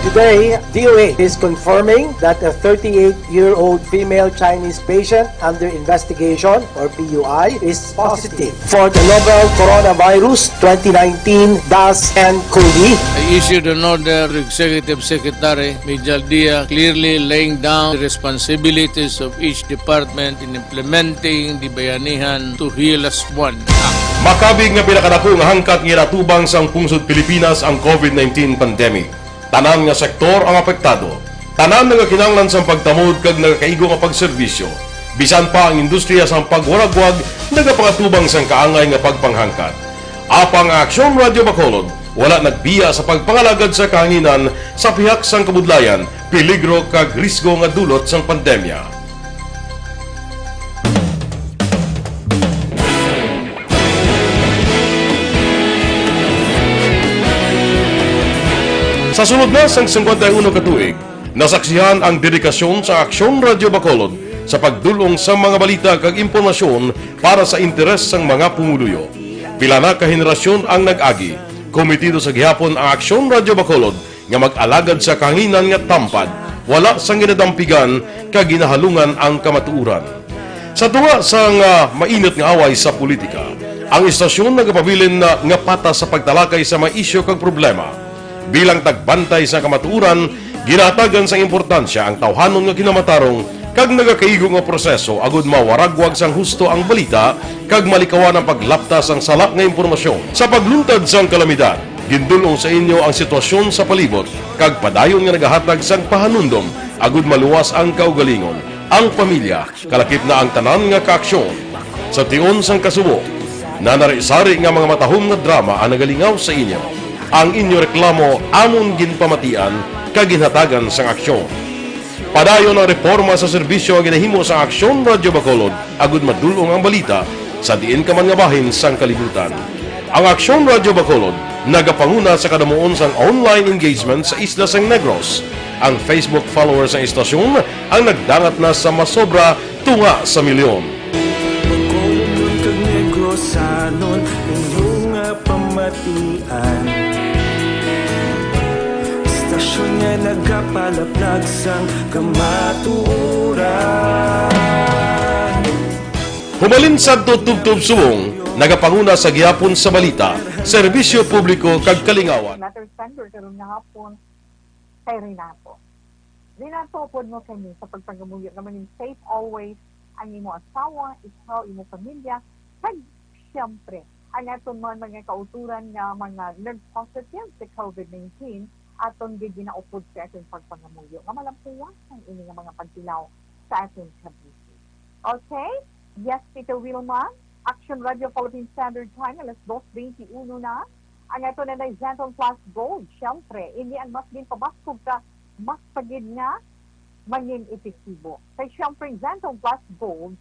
Today, D O A is confirming that a thirty-eight-year-old female Chinese patient under investigation, or P U I, is positive for the novel coronavirus twenty nineteen dash N COVID. I issued an order to Executive Secretary Mijal Dia, clearly laying down the responsibilities of each department in implementing the Bayanihan to Heal Us One Act. Makabig nga pinakadako nga hangkat nga ginatubang sang pungsod Pilipinas ang COVID nineteen pandemic. Tanan nga sektor ang apektado. Tanan nagakinahanglan sang pagtamod kag nagakaigo nga pagserbisyo. Bisan pa ang industriya sang pagwaragwag nagapangatubang sang kaangay nga pagpanghangkat. Apang ang Aksyon Radyo Bacolod wala nagbiya sa pagpangalagad sa kahanginan sa pihak sang kabudlayan, peligro kag risgo nga dulot sang pandemya. Sa sulod na sang singkwenta y uno ka tuig, nasaksihan ang dedikasyon sa Aksyon Radyo Bacolod sa pagdul-ong sa mga balita kag impormasyon para sa interes sang mga pumuluyo. Pila na ka henerasyon ang nag-agi. Kometido sa gihapon ang Aksyon Radyo Bacolod nga mag-alagad sa kahanginan nga tampad, wala sang ginadampigan kag ginahalungan ang kamatuoran. Sa tunga sang, ah, mainit nga away sa politika, ang istasyon nagapabilin na nga patas sa pagtalakay sa mga isyu kag problema. Bilang tagbantay sa kamatuoran, ginahatagan sang importansya ang tawhanon nga kinamatarong kag nagakaigo nga proseso agud mawaragwag sang husto ang balita kag malikawan ang paglapta sang sala nga impormasyon. Sa pagluntad sang kalamidad, gindul-ong sa inyo ang sitwasyon sa palibot kag padayon nga nagahatag sang pahanumdom agud maluwas ang kaugalingon, ang pamilya, kalakip na ang tanan nga kaaksyon. Sa tion sang kasubo, nanari-sari nga mga matahom nga drama ang nagalingaw sa inyo. Ang inyo reklamo amon ginpamatian kag ginhatagan sang aksyon. Padayon ang reporma sa serbisyo nga ginahimo sang Aksyon Radyo Bacolod agud madul-ong ang balita sa diin ka man nga bahin sang kalibutan. Ang Aksyon Radyo Bacolod nagapanguna sa kadamuon sang online engagement sa isla sang Negros. Ang Facebook followers sang istasyon ang nagdangat na sa masobra tunga sa milyon. Bacolodnon kag Negrosanon, inyo nga pamatian. Istasyon nga nagapalaplag sang kamatuoran. Humalin sadto tubtob subong, nagapanguna sa gihapon sa balita, serbisyo publiko kag kalingawan. Letter sender karon nga hapon kay Renato. Renato, upod mo kami sa pagpangamuyo nga mangin safe always ang imo asawa, ikaw, imo pamilya, kag siyempre, ang aton mga, mga kauturan nga mga nag-positive sa COVID nineteen, aton gid ginaupod sa aton pagpangamuyo nga malampuwasan ini nga mga pagtilaw sa aton kabuhi. Okay? Yes, Tita Wilma. Action Radio Philippine Standard Time, alas dos twenty-one na. Ang ato na na Xanthone Plus Gold, siyempre, ini ang mas ginpabaskog ka, mas pagid nga mangin epektibo. Kay siyempre, Xanthone Plus Gold,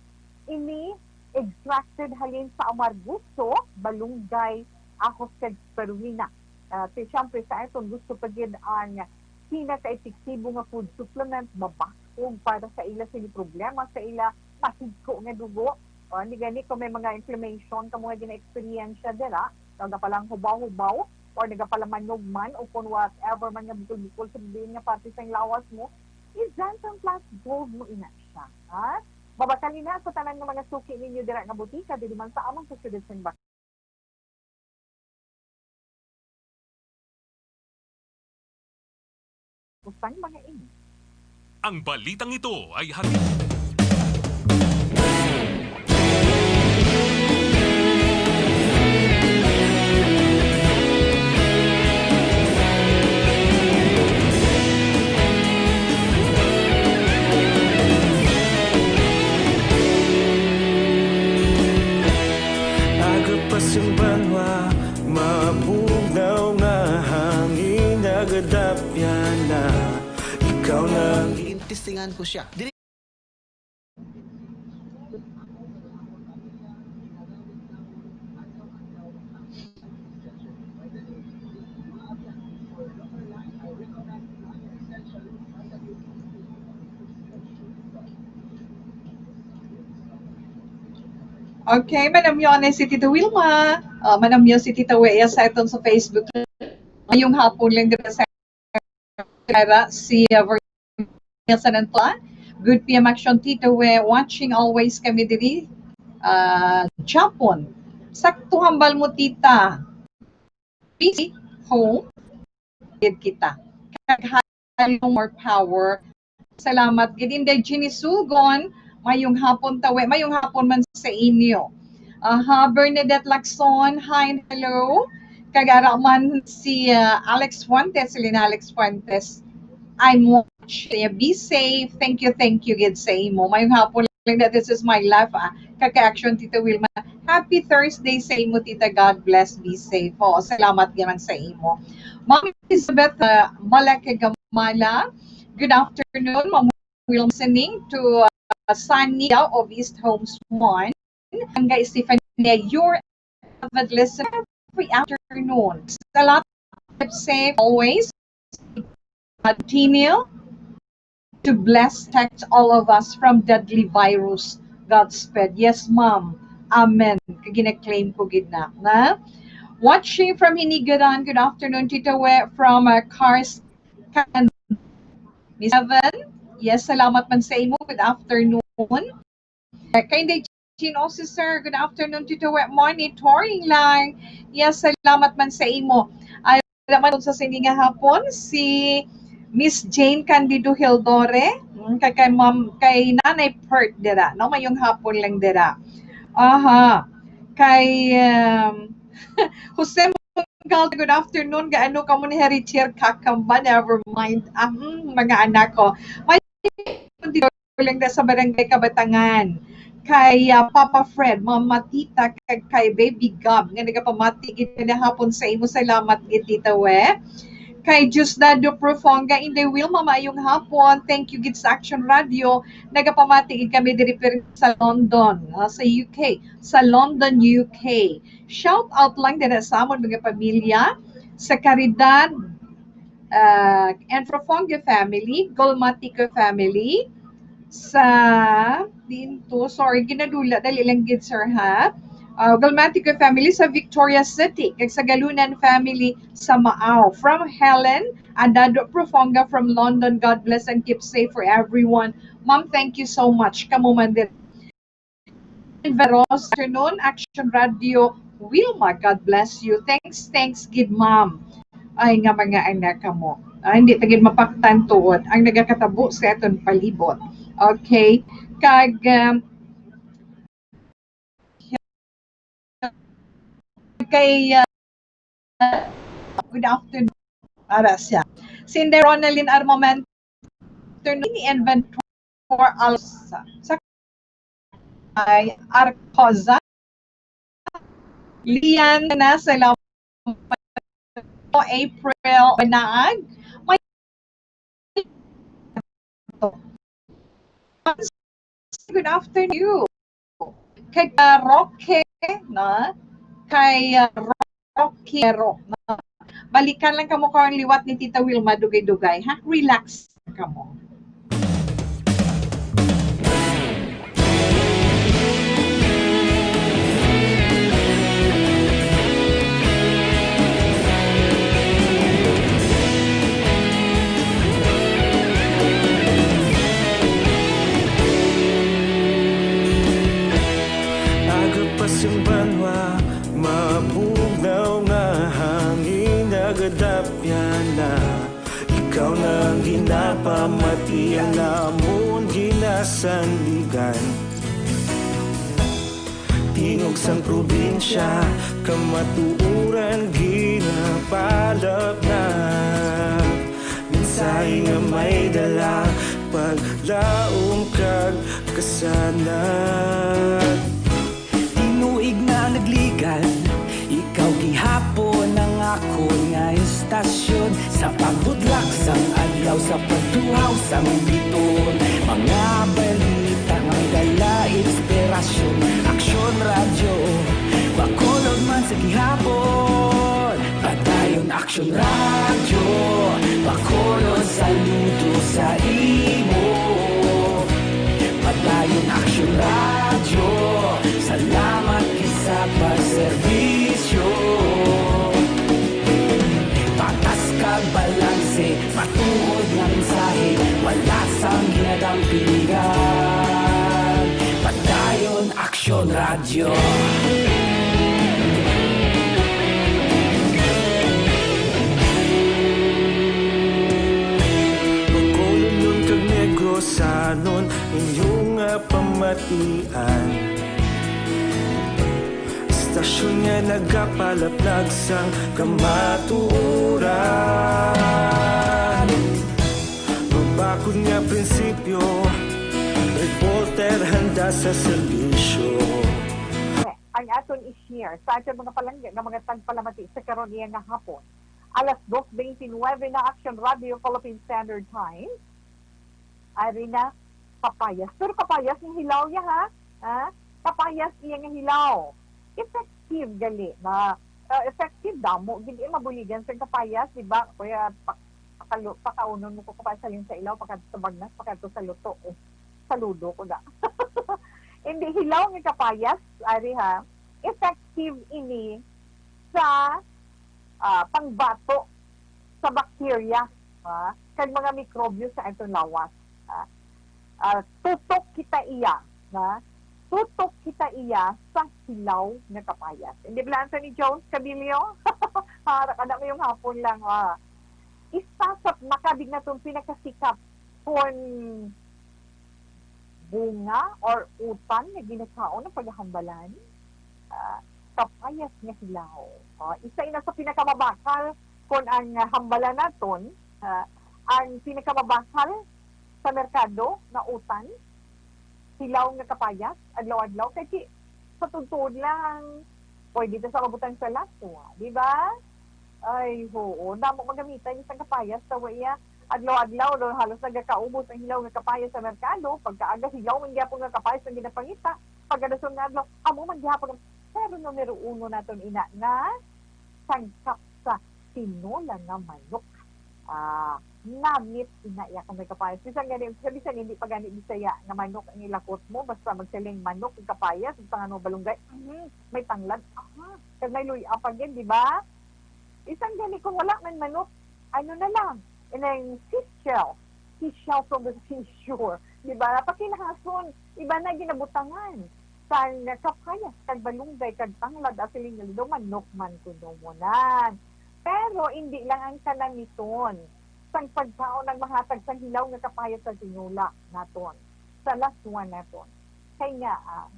ini extracted halin sa amarguso, balunggay, ahos kag spirulina. Ah, kay siyempre, sa aton gusto pagid ang pinaka-epektibo nga food supplement, mabaskog para sa ila sini problema, sa ila mahigko nga dugo. O, ni gani, kung may mga inflammation kamo nga gina-experience dira, nagapalang hubaw-hubaw, or nagapalamannog man, o kung whatever man nga bukol-bukol sa diin nga parte sang lawas mo, i-Xanthone Plus Gold mo ina siya, ha? Mabakal ina sa tanan nga mga suki ninyo dira nga butika, dili man sa among sa siyudad sang Bacolod. Sang mga ini. Ang balitang ito ay hatid Tingan ko siya. Dili Okay, manamyo na si Tita Wilma. Uh, manamyo si Tita Wea sa aton sa Facebook. Ngayong hapon lang dito sa Kara, si uh, Virginia San Antoine. Good P M action, Tita We. Watching always kami diri. Uh, Japon. Sakto hambal mo, Tita. Busy home. Gid kita. Kag halong more power. Salamat gid, Inday Jeannie Sugon. Mayong hapon, Tawe. Mayong hapon man sa inyo. Aha, Bernadette Lacson, hi and hello. Kag ara man si uh, Alex Fuentes, si Lina Alex Fuentes. I'm watching. Be safe. Thank you, thank you gid sa imo. Mayong hapon lang na, this is my life. Ah. Kag kay action, Tita Wilma. Happy Thursday sa imo, Tita. God bless. Be safe. Oo, salamat gid man sa imo. Ma'am Elizabeth uh, Malacagamala, good afternoon. Ma'am Will listening to uh, Sunny Daw of East Homes One. Ang guys, Stefania, your avid listener every afternoon. Salamat, keep safe always. Continue to bless, protect all of us from deadly virus. Godspeed. Yes, ma'am. Amen. Kag gina-claim ko gid na. Na? Watching from Hinigaran, good afternoon, Tita We, from uh, Cars, Miss Evan. Yes, salamat man sa imo. Good afternoon. Uh, kay Inday Jean Officer, good afternoon, Tita We. Monitoring lang. Yes, salamat man sa imo. Ay, naman sa sini nga hapon, si Miss Jane Candido Hildore, mm, kay, kay, ma'am, kay Nanay Pert dira, no? Mayong hapon lang dira. Aha. Kay um, Jose Monggal, good afternoon. Gaano ka mo ni Heritier Kakamba? Never mind. Ah, hmm, mga anak ko. May lang na sa Barangay Kabatangan. Kay uh, Papa Fred, Mama Tita, kag kay Baby Gab, nga nagapamati gid nga hapon sa imo. Salamat gid, Tita We. Kay Diosdado Profonga, Inday Wilma, maayong hapon. Thank you gid sa Action Radio. Nagapamati gid kami diri sa London, uh, sa U K. Sa London, U K. Shout out lang dira sa amon mga pamilya sa Caridad, uh, and Profonga family, Golmatico family, sa dinto, sorry, ginadula, dali lang gid, sir, ha? Uh, Golmatico family sa Victoria City, kag sa Galunan family sa Maao. From Helen Andado Profonga from London, God bless and keep safe for everyone. Ma'am, thank you so much. Kamo man din. Veros, afternoon, Action Radio. Wilma, God bless you. Thanks, thanks, gid ma'am. Ay, nga mga anak kamo. Ah, hindi ta gid mapaktan tuod ang nagakatabo sa aton palibot. Okay? Kag, um, kay, uh, good afternoon. Ara siya. Si Inday Ronaldin Armamento, afternoon, ni Inventor Alsa. Sa ay Arcosa. Lian na sa April Banaag. May good afternoon. Kay uh, Roque, na? Kay uh, Roquero, na? Balikan lang kamo karon liwat ni Tita Wilma, dugay-dugay, ha? Relax lang kamo. Agapas ang banwa, mabugnaw nga hangin, nagadapyan na. Ikaw na ang ginapamati, ang namon ginasandigan. Tingog sang probinsya, kamatuoran ginapalapnap. Mensahe nga may dala, paglaom kag kasanag. Tinuig na nagligad, ikaw gihapon ang akon nga istasyon. Sa pagbudlak sang adlaw Sa pagtuhaw sang biton, mga balita nga may dala inspirasyon. Aksyon Radyo, Bacolod man sa gihapon. Padayon Aksyon Radyo, Bacolod saludo sa imo. Padayon Aksyon Radyo, salamat kay sa pagserbisyo. Patas kag balanse, matuod nga mensahe, wala sang ginadampingan. Padayon Aksyon Radyo. Bacolodnon kag Negrosanon, inyo nga pamatian. Istasyon nga nagapalaplag sang kamatuoran. Mabakod nga prinsipyo, reporter handa sa serbisyo. Ang aton i-share sa aton mga palangga nga mga tagpalamati sa karon iya nga hapon. Alas dos veintinuebe na, Action Radio Philippine Standard Time. Ari na, kapayas. Pero kapayas nga hilaw ya, ha? Ha? Kapayas iya nga hilaw. Effective gali na. Ah, effective, damo gid, eh, mabuligan sa kapayas, di ba? Kaya pa, pakalu, pakaunon mo ko kapayas halin sa ilaw, pakadto sa bagnas, pakadto sa luto. Eh, saludo ko na. Hindi, hilaw nga kapayas, ari ha, effective ini sa, ah, pangbato sa bakterya, ha, kag mga mikrobyo sa aton lawas, ha. Ah, tutok kita iya, ha. Tutok kita iya sa hilaw nga kapayas. Hindi ba lang ni Jones Cabilio? Para ka na ngayong hapon lang, ha. Isa sa makabig naton pinakasikat kon bunga or utan nga ginakaon ang paghambalan, ah, kapayas nga hilaw. Ah, isa ina sa pinakamabakal kon ang, ah, hambalan naton, ah, ang pinakamabakal sa merkado nga utan, hilaw nga kapayas, adlaw-adlaw. Kay ki-, sa tuod-tuod lang, pwede ta sa mabutang sa laswa, di ba? Ay, oo. Damo magamitan isang kapayas sa iya. Adlaw-adlaw, no, halos nagakaubos ang hilaw nga kapayas sa merkado. Pagkaaga, hilaw man gyapon nga kapayas ang ginapangita. Pagkadason nga adlaw, amo man gyapon ang, pero numero uno naton ina nga sangkap sa tinola nga manok. Ah, namit ina iya kung may kapayas. Bisan gani, bisan hindi pa gani Bisaya nga manok ang ilakot mo, basta magsiling manok ug kapayas, ug pangano balunggay, mhm, may tanglad, aha, kag may luy-a pa gid, di ba? Bisan gani kung wala man manok, ano na lang, inang seashell, seashell from the seashore, di ba? Pakilahason, iba na ginabutangan sang kapayas kag balunggay kag tanglad, asiling nila daw manok man kuno mo nan. Pero indi lang ang kanamiton sang pagkaon ang mahatag sang hilaw nga kapayas sa tinola naton, sa laswa naton. Kay nga, ah,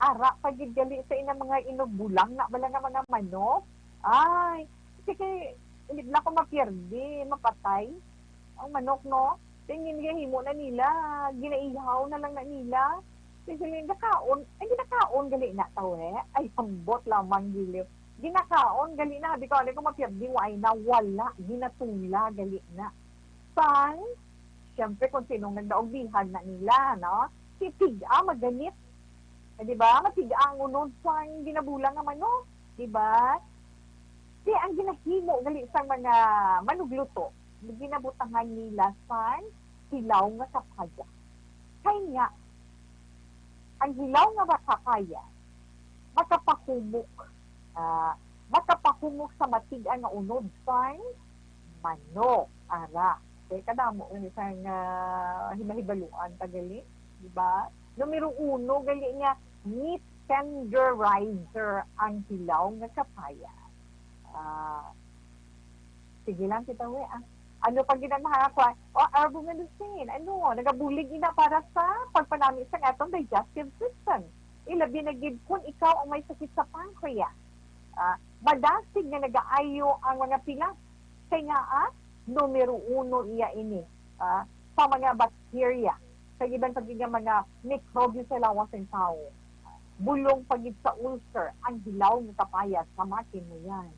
ara pa gid gali sa ina mga inugbulang na bala nga mga manok. Ay, sige, hindi na ko mapiyerde, mapatay ang manok, no? Then, ginahimo na nila, ginaihaw na lang na nila. Then, sila yung nakaon, ay, ginakaon gali na tao, eh. Ay, hambot lamang giliw. Ginakaon gali na, di ko, ano ko mapiyerde, wala na, wala, ginatula gali na. Sang, siyempre, kung sinong nagdaog bihan na nila, no? Si tiga, maganit. Eh, di ba? Matiga ang unod sang ginabulang nga manok, di ba? Di ang ginahimo gali sang mga manugluto, ginabutangan nila sang hilaw nga kapayas. Kay nga, ang hilaw nga ba-, kapayas makapahumok, ah, makapahumok sa matig-a nga unod sang manok. Ara, kay kadamo ni sang, ah, himahibaluan ta gali, di ba? Numero uno gali nga meat tenderizer ang hilaw nga kapayas. Ah, sige lang kita, we, ah. Ano pa gid ang mga kuan? O, arbuminusin, ano, nagabulig ina para sa pagpanami sa atong digestive system. Ilabi na gid kung ikaw ang may sakit sa pancreas. Ah, madasig nga nagaayo ang mga pilas. Kay nga, ah, numero uno iya ini, ah, sa mga bakterya, sa iban pa gid nga mga mikrobyo sa lawas sang tawo. Bulong pa gid sa ulcer ang hilaw nga kapayas, hamakin mo yan.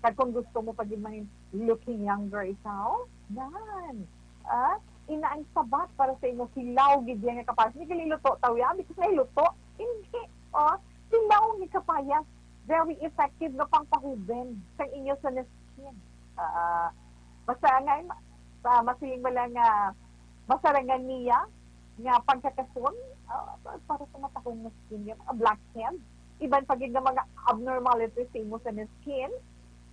Kag kung gusto mo pa gid mangin-, Looking younger ikaw? Yan. Ah, ina ang sabat para sa imo, hilaw gid yan nga kapayas. Hindi gali luto, tawi, ah, because may luto. Hindi. Oh, hilaw nga kapayas. Very effective nga pangpahuben sa inyo sa skin. Ah, basta nga, ah, masiling mo lang nga masarangan niya nga pagkakason, ah, para sa matahong nga skin, yung mga blackhead, iban pa gid nga mga abnormalities sa imo sa skin.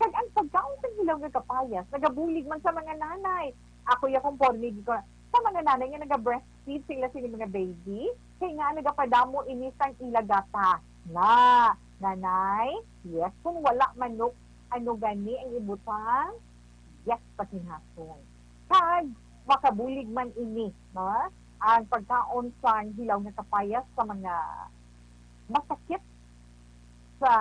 Kag ang pagkaon sa hilaw nga kapayas, nagabulig man sa mga nanay. Ako ya, conforme gid ko sa mga nanay nga naga-breastfeed sila sa mga baby, kay nga nagapadamo ini sang ila gata. Na, nanay, yes, kung wala manok, ano gani ang ibutang? Yes, pasinhason. Kag makabulig man ini, no? Ang pagkaon sang hilaw nga kapayas sa mga masakit sa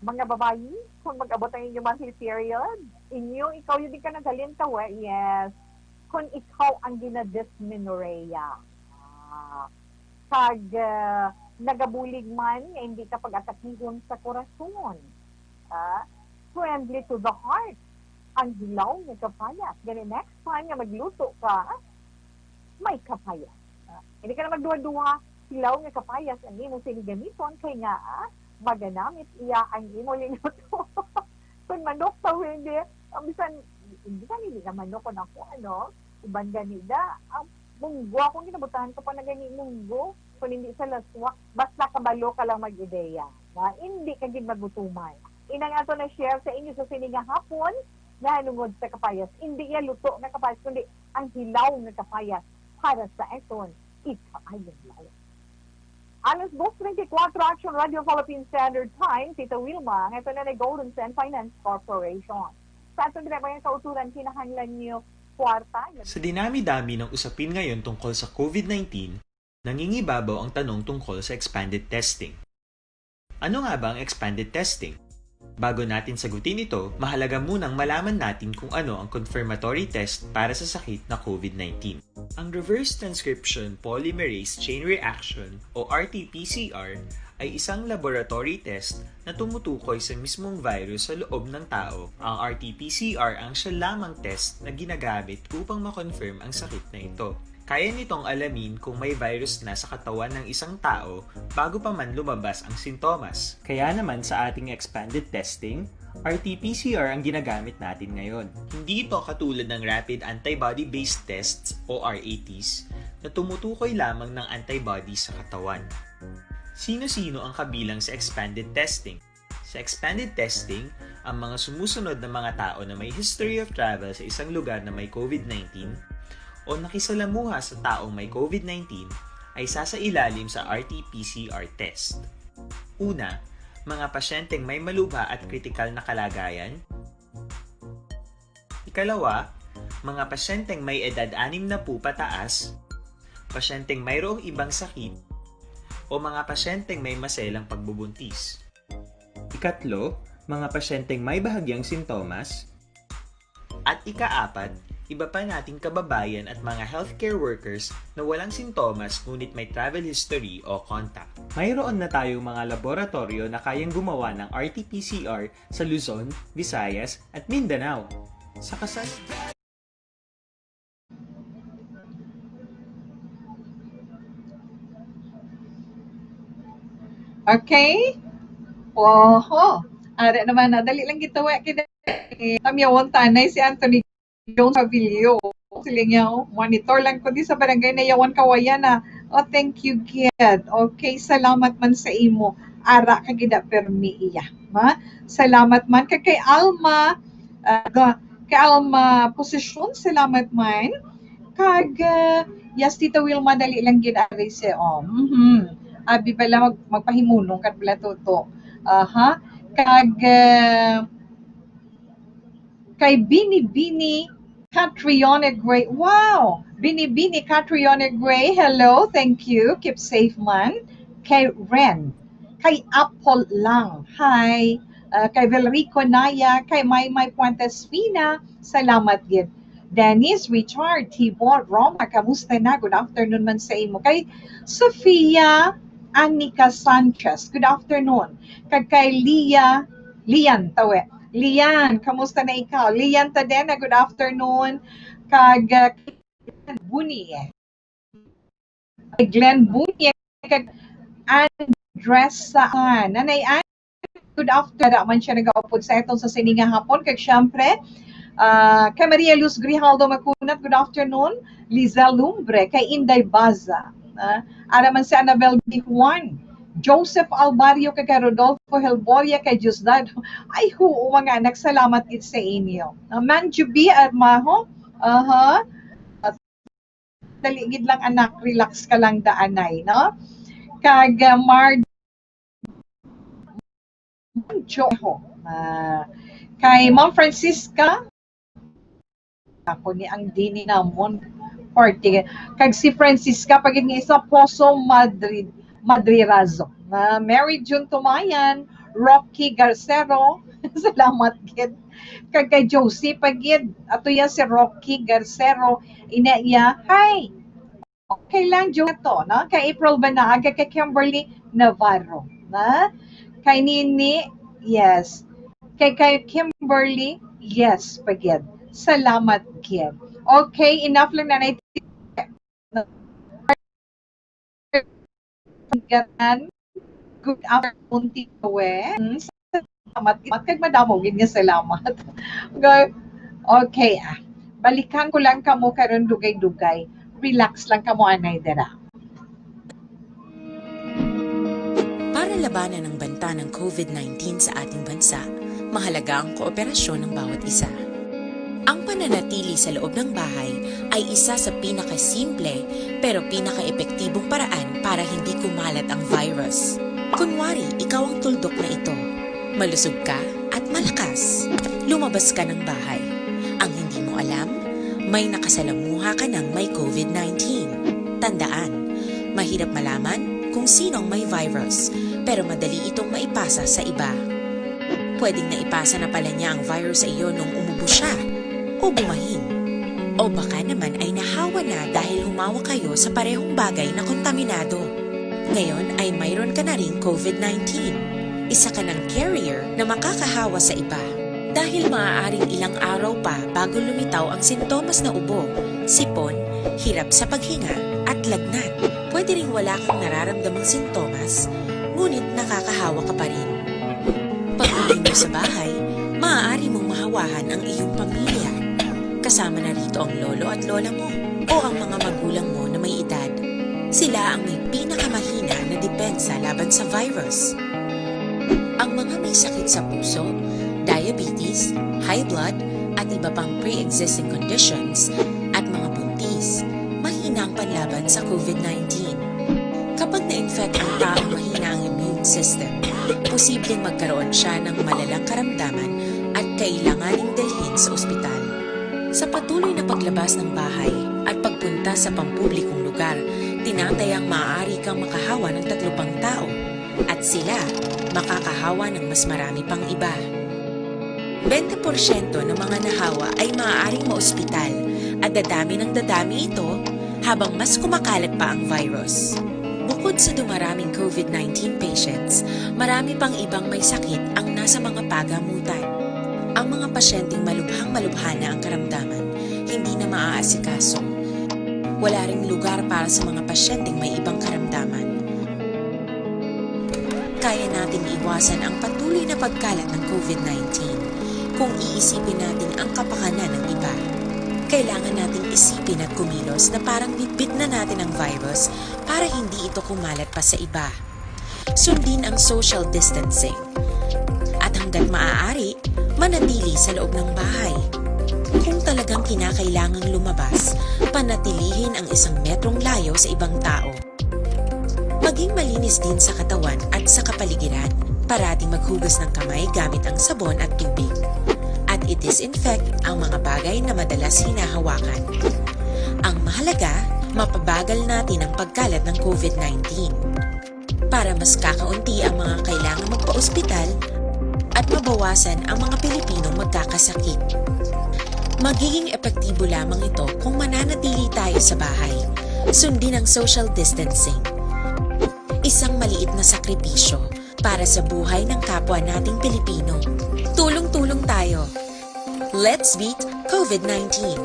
mga babayi, kung mag-abot ang inyong monthly period, inyo, ikaw yun din ka naghalin ka, we? Yes. Kung ikaw ang ginadysmenorrhea, ah, kag, ah, nagabulig man nga hindi ka pag-atakihon sa korason, ah, friendly to the heart ang hilaw nga kapayas. Gani, next time nga magluto ka, may kapayas. Ah, hindi ka na magduha-duha, hilaw nga kapayas ang imo sini gamiton, kay nga, ah, maganamit iya ang imo linuto. Kung manok pa, hindi. Ang bisan, bisan hindi na manok kung ako, ano, uban gani da, ang munggo, akong ginabutangan ko pa na gani munggo, kung hindi sa laswa, basta kabalo ka lang mag-ideya, na hindi ka gid magutuman. Inang ato na share sa inyo sa sini nga hapon, nahanungod sa kapayas. Hindi iya luto nga kapayas, kundi ang hilaw nga kapayas para sa aton ikaayong life. Alas dos treinta y cuatro, Action Radio Philippine Standard Time, Tita Wilma, ang ato na ni Golden Sand Finance Corporation. Sa aton ginagawa sa uturan, kinahanglan niyo kwarta. Sa dinami-dami ng usapin ngayon tungkol sa COVID nineteen, nangingibabaw ang tanong tungkol sa expanded testing. Ano nga ba ang expanded testing? Bago natin sagutin ito, mahalaga munang malaman natin kung ano ang confirmatory test para sa sakit na COVID nineteen. Ang reverse transcription polymerase chain reaction o R T P C R ay isang laboratory test na tumutukoy sa mismong virus sa loob ng tao. Ang R T P C R ang siya lamang test na ginagamit upang ma-confirm ang sakit na ito. Kaya nitong alamin kung may virus na sa katawan ng isang tao bago pa man lumabas ang sintomas. Kaya naman sa ating expanded testing, R T P C R ang ginagamit natin ngayon. Hindi ito katulad ng rapid antibody-based tests o R A Ts na tumutukoy lamang ng antibody sa katawan. Sino-sino ang kabilang sa expanded testing? Sa expanded testing, ang mga sumusunod na mga tao na may history of travel sa isang lugar na may COVID nineteen o nakisalamuha sa taong may COVID nineteen ay sasailalim sa R T P C R test. Una, mga pasyenteng may malubha at kritikal na kalagayan. Ikalawa, mga pasyenteng may edad anim na po pataas, pasyenteng mayroong ibang sakit, o mga pasyenteng may maselang pagbubuntis. Ikatlo, mga pasyenteng may bahagyang sintomas. At ikaapat, iba pa nating kababayan at mga healthcare workers na walang sintomas ngunit may travel history o contact. Mayroon na tayong mga laboratoryo na kayang gumawa ng R T P C R sa Luzon, Visayas, at Mindanao. Sa kasal- Okay? Oho. Ara naman na. Dali lang gitawa kita. Tamyawan tanay si Anthony Jones Pavilio. Sila niya, oh, monitor lang ko di sa barangay na Yawan Kawayan na. Oh, thank you, Gid. Okay, salamat man sa imo. Ara ka gida permi iya. Ha? Salamat man kay, kay Alma, ah, ga- kay Alma Posisyon, salamat man. Kag, ah, yes, Tita Wilma, dali lang gid ari si, oh. Mhm. Abi bala mag, magpahimunong kat bala tuto. Aha. Kag, ah, kay Bini Bini Catriona Gray. Wow! Bini Bini Catriona Gray, hello, thank you. Keep safe man. Kay Ren. Kay Apple lang. Hi. Ah, kay Velrico Naya, kay Maymay Puentes Fina, salamat gid. Dennis, Richard, Tibor, Roma, kamusta na? Good afternoon man sa imo. Kay Sofia Anika Sanchez, good afternoon. Kag kay Lia, Lian, tawe. Lian, kamusta na ikaw? Lian Tadena, good afternoon. Kag, uh, Glenn Bunye. Glenn Bunye, kag Andres Saan. Nanay Ann, good afternoon. Da man siya nagaupod sa aton sa sini nga hapon. Kag syempre, ah, kay Maria Luz Grijaldo Macunat, good afternoon. Liza Lumbre, kay Inday Baza. Ah, ara man si Annabel B. Juan, Joseph Albario, kay, kay Rodolfo Helboria, kay Diosdado. Ay, huo, mga anak, salamat gid sa inyo. Ah, Manju B. Armajo, aha. Dali gid lang, anak, relax ka lang, daanay, no? Kag, ah, Mar-, Joho, ah, kay Ma'am Francisca, ako ni ang dini namon party. Kag si Francisca, pagid nga isa, Poso Madrid, Madrirazo. Na Mary June Tumayan, Rocky Garcero, salamat gid. Kag kay Josie pagid, ato yan si Rocky Garcero, ina iya, hi! Okay lang, June to, no? Kay April Banaga, kay Kimberly Navarro, na? Kay Nini, yes. Kay, kay Kimberly, yes, pagid. Salamat gid. Okay, enough lang na. Good afternoon, Tito Wen. Mm, salamat, salamat kag madamo gid nga salamat. Ga-, okay, ah. Balikan ko lang kamo karon dugay-dugay. Relax lang kamo anay dira. Para labanan ang banta ng COVID nineteen sa ating bansa, mahalaga ang kooperasyon ng bawat isa. Ang pananatili sa loob ng bahay ay isa sa pinakasimple pero pinakaepektibong paraan para hindi kumalat ang virus. Kunwari, ikaw ang tuldok na ito. Malusog ka at malakas. Lumabas ka ng bahay. Ang hindi mo alam, may nakasalamuha ka ng may COVID nineteen. Tandaan, mahirap malaman kung sino ang may virus, pero madali itong maipasa sa iba. Pwedeng naipasa na pala niya ang virus sa iyo nung umubo siya o bumahin. O baka naman ay nahawa na dahil humawak kayo sa parehong bagay na kontaminado. Ngayon ay mayroon ka na ring COVID nineteen. Isa ka ng carrier na makakahawa sa iba. Dahil maaaring ilang araw pa bago lumitaw ang sintomas na ubo, sipon, hirap sa paghinga, at lagnat. Pwede ring wala kang nararamdamang sintomas, ngunit nakakahawa ka pa rin. Pag-uwi mo sa bahay, maaari mong mahawahan ang iyong pamilya. Kasama na rito ang lolo at lola mo o ang mga magulang mo na may edad. Sila ang may pinakamahina na depensa laban sa virus. Ang mga may sakit sa puso, diabetes, high blood, at iba pang pre-existing conditions, at mga buntis, mahina ang panlaban sa COVID nineteen. Kapag na-infect ang taong mahina ang immune system, posibleng magkaroon siya ng malalang karamdaman at kailanganing dalhin sa ospital. Sa patuloy na paglabas ng bahay at pagpunta sa pampublikong lugar, tinatayang maaari kang makahawa ng tatlo pang tao at sila makakahawa ng mas marami pang iba. Bente porsyento ng mga nahawa ay maaaring maospital at dadami ng dadami ito habang mas kumakalat pa ang virus. Bukod sa dumaraming COVID nineteen patients, marami pang ibang may sakit ang nasa mga pagamutan. Ang mga pasyenteng malubhang-malubha na ang karamdaman, hindi na maaasikaso. Wala ring lugar para sa mga pasyenteng may ibang karamdaman. Kaya nating iwasan ang patuloy na pagkalat ng COVID nineteen kung iisipin natin ang kapakanan ng iba. Kailangan nating isipin at kumilos na parang bitbit na natin ang virus para hindi ito kumalat pa sa iba. Sundin ang social distancing. At hanggat maaari, manatili sa loob ng bahay. Kung talagang kinakailangang lumabas, panatilihin ang isang metrong layo sa ibang tao. Maging malinis din sa katawan at sa kapaligiran. Parating maghugas ng kamay gamit ang sabon at tubig. At i-disinfect ang mga bagay na madalas hinahawakan. Ang mahalaga, mapabagal natin ang pagkalat ng COVID nineteen. Para mas kakaunti ang mga kailangang magpa-ospital at mabawasan ang mga Pilipinong magkakasakit. Magiging epektibo lamang ito kung mananatili tayo sa bahay. Sundin ang social distancing. Isang maliit na sakripisyo, para sa buhay ng kapwa nating Pilipino. Tulong-tulong tayo. Let's beat COVID nineteen.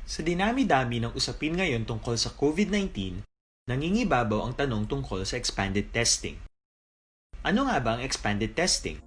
Sa dinami-dami ng usapin ngayon tungkol sa COVID nineteen, nangingibabaw ang tanong tungkol sa expanded testing. Ano nga ba ang expanded testing?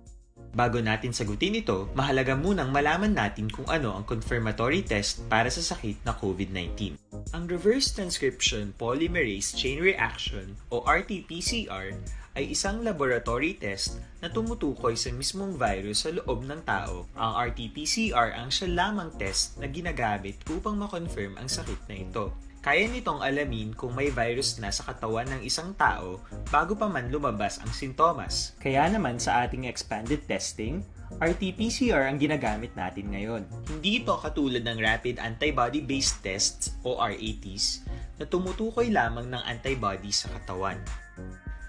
Bago natin sagutin ito, mahalaga munang malaman natin kung ano ang confirmatory test para sa sakit na COVID nineteen. Ang reverse transcription polymerase chain reaction o R T P C R ay isang laboratory test na tumutukoy sa mismong virus sa loob ng tao. Ang R T P C R ang siya lamang test na ginagamit upang ma-confirm ang sakit na ito. Kaya nitong alamin kung may virus na sa katawan ng isang tao bago pa man lumabas ang sintomas. Kaya naman sa ating expanded testing, R T P C R ang ginagamit natin ngayon. Hindi ito katulad ng rapid antibody-based tests o R A Ts na tumutukoy lamang ng antibody sa katawan.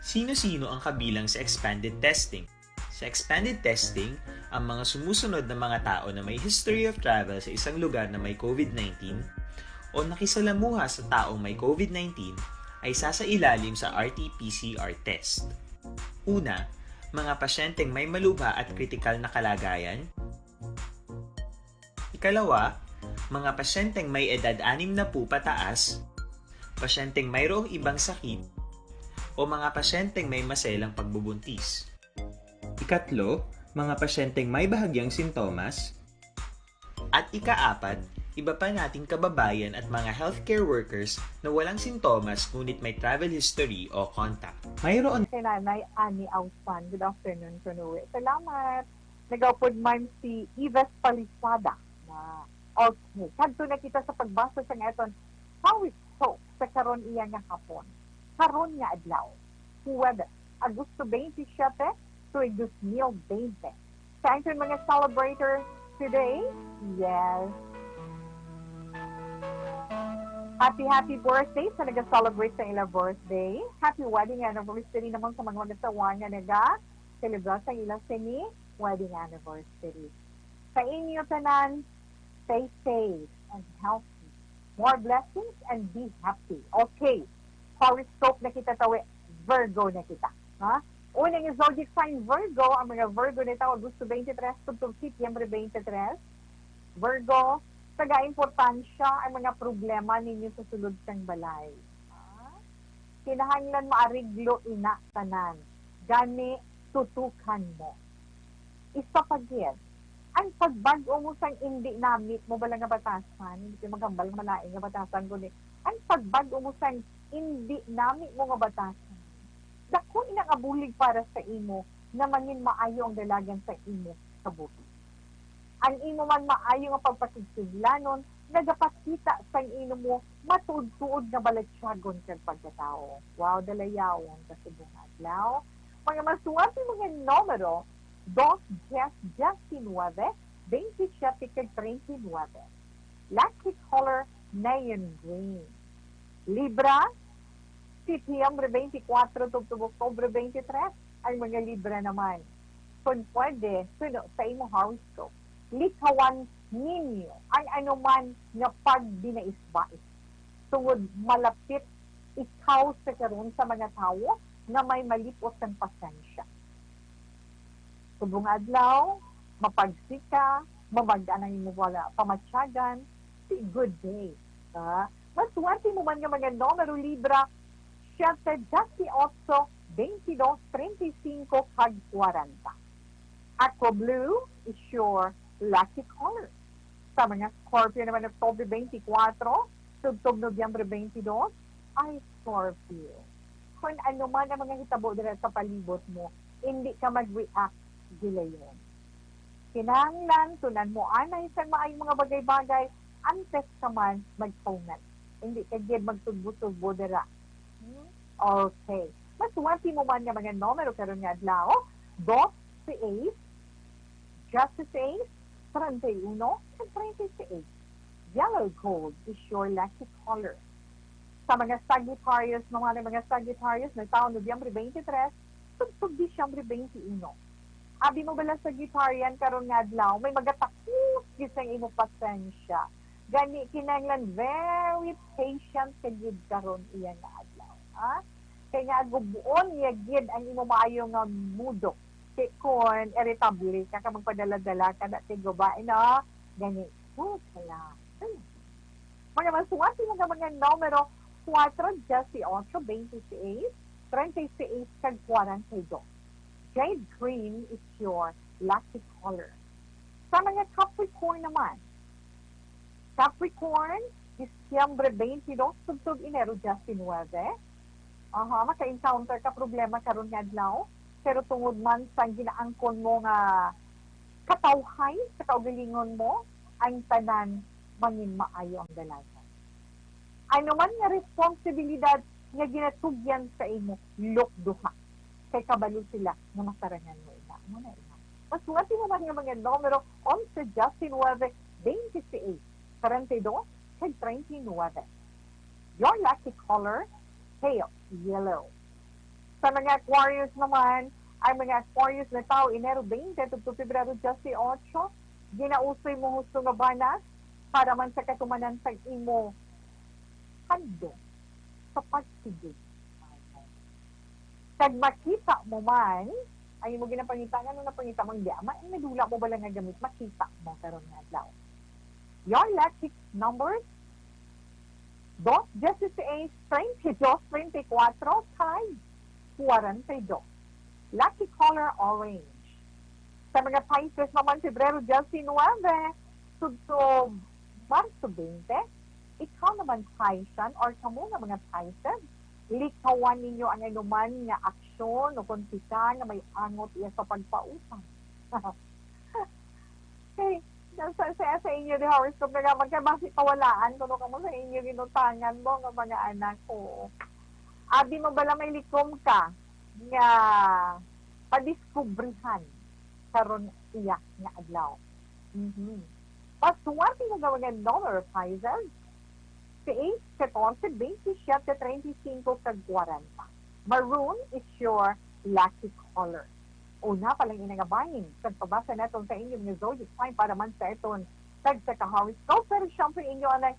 Sino-sino ang kabilang sa expanded testing? Sa expanded testing, ang mga sumusunod na mga tao na may history of travel sa isang lugar na may COVID nineteen o nakisalamuha sa taong may COVID nineteen ay sasailalim sa R T P C R test. Una, mga pasyenteng may malubha at kritikal na kalagayan. Ikalawa, mga pasyenteng may edad anim na po pataas, pasyenteng mayroong ibang sakit, o mga pasyenteng may maselang pagbubuntis. Ikatlo, mga pasyenteng may bahagyang sintomas. At ikaapat, iba pa nating kababayan at mga healthcare workers na walang sintomas ngunit may travel history o contact. Mayroon Kay Nanay Annie Ausan. Good afternoon, Kunuwi. Salamat. Nagaupod man si Ives Palisada na, okay, kadto na kita sa pagbasa sa aton horoscope sa karon iya nga hapon. Karon nga adlaw, Huwebes, Agosto twenty-seven, tuig dos mil twenty. Sa aton mga celebrator today, yes. Happy, happy birthday sa naga-celebrate sa ila birthday. Happy wedding anniversary naman sa mga mag-asawa nga naga-celebrate sa ila sini wedding anniversary. Sa inyo tanan, stay safe and healthy. More blessings and be happy. Okay. Horoscope na kita, tawi. Virgo na kita. Ha? Unang zodiac sign, Virgo. Ang mga Virgo nito, Agosto twenty-three tubtob Setyembre twenty-three. Virgo, taga-importansya ang mga problema ninyo sa sulod sang balay. Ha? Kinahanglan maariglo ina tanan. Gani, tutukan mo. Isa pa gid, ang pagbag-o mo sang indi nami mo bala nga batasan, hindi kayo maghambal nga malain nga batasan, kundi ang pagbag-o mo sang indi nami mo nga batasan, dako ina nga bulig para sa imo nga mangin maayo ang dalagan sa imo kabuhi. Ang imo man maayo nga pagpakigsudlanon nagapakita sang imo matuod-tuod nga balatyagon kag pagkatawo. Wow, dalayawon ka subong adlaw. Mga maswerte mga numero, dos, diyes, diecinuebe, veintisiete, kag treinta y nueve. Lucky color, neon green. Libra, Setyembre twenty-four tubtob Oktubre twenty-three, ang mga Libra naman. Kung pwede, suno sa imo horoscope. Likawan ninyo ang anuman nga pagbinais-bais. Tungod malapit ikaw sa karon sa mga tawo nga may malipot sang pasensya. Subong adlaw, mapagsika, mabag-an ang imo wala pamatyagan, si good day. Ha? Maswerte mo man nga mga numero, Libra, siyete, diyes otso, twenty-dos, treinta y cinco, kag kwarenta. Aqua Blue is your lucky color. Sa mga Scorpio naman, Oktubre twenty-four tubtob Nobyembre twenty-dos, ay Scorpio. Kung ano man ang mga hitabo dira sa palibot mo, hindi ka mag-react gilayon. Kinahanglan tunan mo anay sang maayong mga bagay-bagay antes ka man magpaunat. Hindi ka gid magsugbo-sugbo dira. Hmm? Okay. Maswerte mo man nga mga numero karon nga adlaw, dos, seis, diyes seis, treinta y uno, and treinta y seis. Yellow gold is your lucky color. Sa mga Sagittarius, mga, mga Sagittarius, nagtaon Nobyembre twenty-three, tubtob Disyembre twenty-uno. Abi mo bala sa Sagitarian karon nga adlaw, may magatakos gid sa imo pasensya. Gani, kinahanglan very patient ka gid karon iya nga adlaw. Ha? Kay nga, gubuon niya gid ang imo maayo nga mudo. Kay kon irritable ka, ka magpadala-dala ka, na tiguba, no? Gani, sus, kaya, hmm. Mga masuwati, mga, mga numero, kuwatro, diyes y otso, bente y seis, treinta y seis, kag kwarenta y dos. Jade green is your lucky color. Sa mga Capricorn naman, Capricorn, Disyembre twenty-two, tubtob Enero diecinuebe. Aha, maka-encounter ka problema karon nga adlaw, pero tungod man sa ginaangkon mo nga katawhay sa kaugalingon mo, ang tanan mangin maayo ang dalagan. Ano man nga responsibilidad nga ginatugyan sa imo, lukduha, kay kabalo sila nga masarangan mo ina. Amo na ina. Masuwati mo man nga mga numero, onse, diecinuebe, bente y seis, kwarenta y dos, kag treinta y nueve. Your lucky color, pale yellow. Sa mga Aquarius naman, ang mga Aquarius na tawo, Enero twenty tubtob Pebrero dieciocho, ginausoy mo husto nga banas para man sa katumanan sa imo handom sa pagsigig. Kag makita mo man, ang imo ginapangita, nga nung napangita mo, hindi, ama, ang nadula mo bala nga gamit, makita mo karon nga adlaw. Your lucky numbers, dos, dieciséis, treinta y dos, treinta y cuatro, kag kwarenta y dos. Lucky color, orange. Sa mga Pisces naman, Febrero diecinuebe, sudso Marso twenty, ikaw naman, Piscean, or kamo nga mga Pisces, likawan ninyo ang anuman nga aksyon o kon kita nga may angot iya sa pagpautang. Kay, sa, sa, sa inyo di horoscope nga man kay basi pawalaan kuno kamo sa inyo ginutangan mo nga mga anak ko. Abi mo bala may likom ka nga padiskubrihan karon iya nga adlaw. Mhm. Paswerte mo nga mga numero, Pisces, sais, katorse, bente siyete, treinta y cinco, kag kwarenta. Maroon is your lucky color. Una pa lang ina nga bahin, sa pagbasa naton sa inyo mga zodiac sign para man sa aton tagsa ka horoscope, pero syempre inyo anay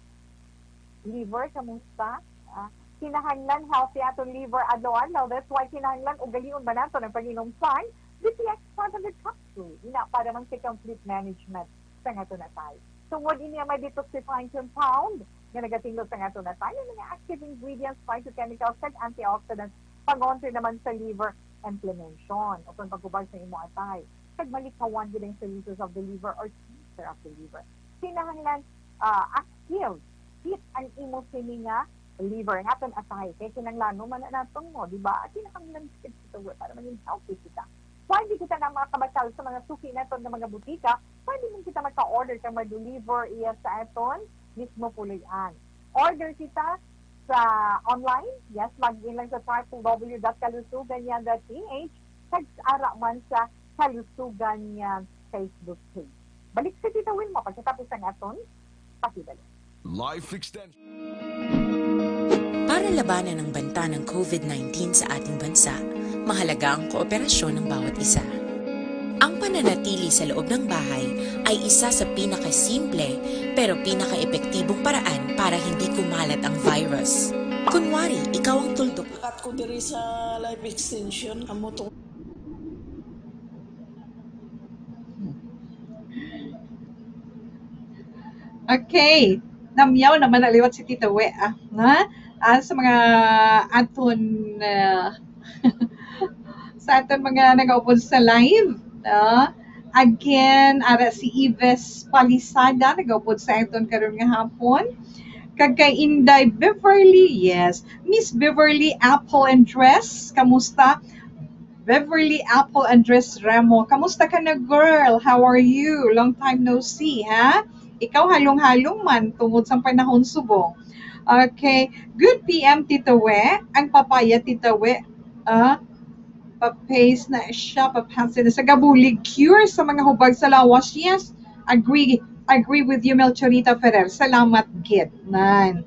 liver, kamusta? Ah, kinahanglan healthy aton liver adlaw-adlaw. That's why kinahanglan ugalion ba naton ang pag-inom sang D T X five hundred capsule. Ina para man sa complete management sa aton atay. Tungod ini ang may detoxifying compound nga nagatinlo sa aton atay, ang mga active ingredients, phytochemicals, kag antioxidants, pag-counter naman sa liver inflammation o kung pagkubag sa imo atay. Kag malikawan gid ang cirrhosis of the liver or cancer of the liver. Kinahanglan, ah, active, fit ang imo sini nga liver, nga aton atay. Kay kinahanglan man na naton mo, di ba? Kinahanglan kita para maging healthy kita. Pwede kita na makabakal sa mga suki naton nga mga butika. Pwede man kita magka-order kag ma-deliver iya sa aton mismo puloy-an. Order kita sa online. Yes, log in lang sa triple W dot kalusugan niya dot P H kag ara man sa Kalusugan niya Facebook page. Balik sa Tita Wilma pagkatapos ang aton pakibalo. Life extension. Para labanan ang banta ng COVID nineteen sa ating bansa, mahalaga ang kooperasyon ng bawat isa. Ang pananatili sa loob ng bahay ay isa sa pinakasimple pero pinakaepektibong paraan para hindi kumalat ang virus. Kunwari, ikaw ang tuldok. Kat ko diri sa life extension, amo to. Okay. Namyaw naman na liwat si Tita We, ah. Ha? Ah, sa mga aton, ah, sa aton mga nagaupod sa live, no? Again, ara si Ives Palisada, nagaupod sa aton karon nga hapon. Kag kay Inday Beverly, yes. Miss Beverly Apple and Dress, kamusta? Beverly Apple Andres Remo. Kamusta ka na, girl? How are you? Long time no see, ha? Ikaw halong-halong man tungod sa panahon subong. Okay. Good P M, Tito We. Ang papaya, Tito We, ah, papaste na siya, papaste na sa gabulig. Cure sa mga hubag sa lawas. Yes. Agree, agree with you, Melchorita Ferrer. Salamat gid. Nan.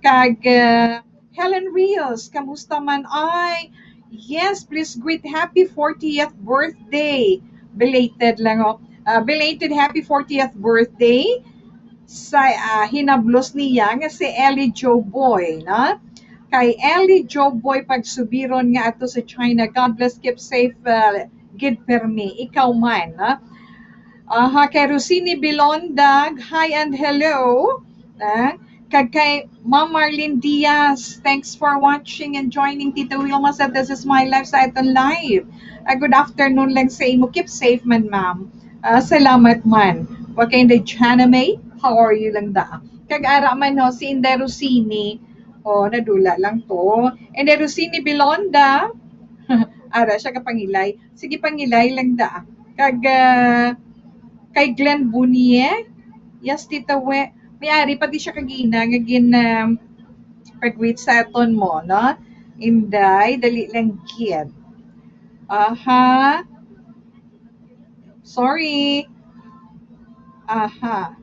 Kag, ah, Helen Rios, kamusta man? Ay, yes, please greet happy fortieth birthday Belated lang, oh. Ah, belated happy fortieth birthday sa, ah, hinablos niya nga si Ellie Joe Boy, no? Kay Ellie Joe Boy Pagsubiron nga ato sa China. God bless, keep safe, ah, gid permi. Ikaw man, no? Aha, kay Rosini Bilondag, hi and hello. Ah, kag kay Ma'am Marlene Diaz, thanks for watching and joining Tita Wilma sa This Is My Life sa aton live. Ah, good afternoon lang sa imo. Keep safe man, ma'am. Ah, salamat man. Wa kay Inday Jana May, how are you lang da? Kag ara man ho, si Inday Rosini, oh, nadula lang to. Inday Rosini Bilonda, ara siya kapangilay. Sige, pangilay lang da. Kag, ah, kay Glenn Bunye, yes, Tita We, may ari pati siya kagina nga gin, ah, pag-greet sa aton mo, no? Inday, dali lang gid. Aha. Sorry. Aha.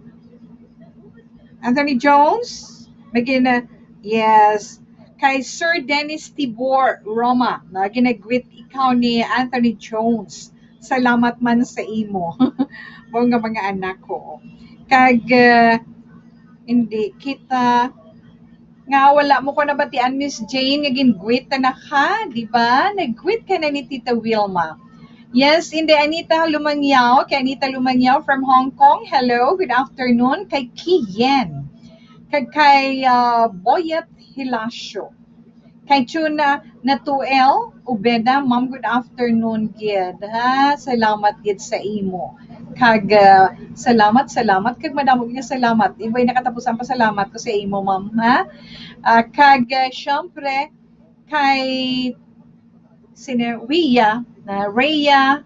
Anthony Jones? May gina-, yes. Kay Sir Dennis Tibor Roma, na ginagwit ikaw ni Anthony Jones. Salamat man sa imo. Mao nga mga anak ko. Kag, ah, hindi kita nga wala mo ko nabatian, Miss Jane, nga gin-greet na ka, di ba? Nag-greet ka na ni Tita Wilma. Yes, Inday Anita Lumangyaw, kay Anita Lumangyaw from Hong Kong. Hello, good afternoon. Kay Kiyen. Kag kay, ah, Boyet Hilasio. Kay Chuna Natuel Ubeda, ma'am, good afternoon gid, ha? Salamat gid sa imo. Kag, ah, salamat, salamat, kag madamo gid nga salamat. Iway nakatapos ang pasalamat ko sa imo, ma'am, ha? Ah, kag, ah, syempre, kay sina Rhea, na Rhea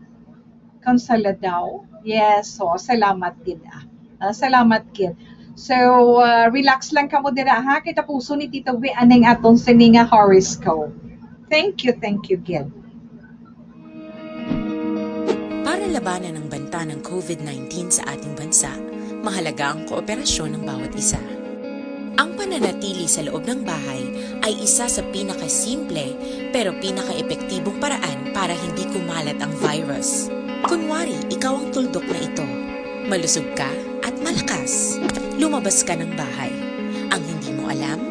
Consoladaw. Yes, so salamat gid, ah. Ah, salamat gid. So, ah, relax lang kamo dira, ha? Kay tapuson ni Tita Wi aning aton sini nga horoscope. Thank you, thank you gid. Para labanan ang banta ng COVID nineteen sa ating bansa, mahalaga ang kooperasyon ng bawat isa. Ang pananatili sa loob ng bahay ay isa sa pinakasimple pero pinakaepektibong paraan para hindi kumalat ang virus. Kunwari, ikaw ang tuldok na ito. Malusog ka at malakas. Lumabas ka ng bahay. Ang hindi mo alam,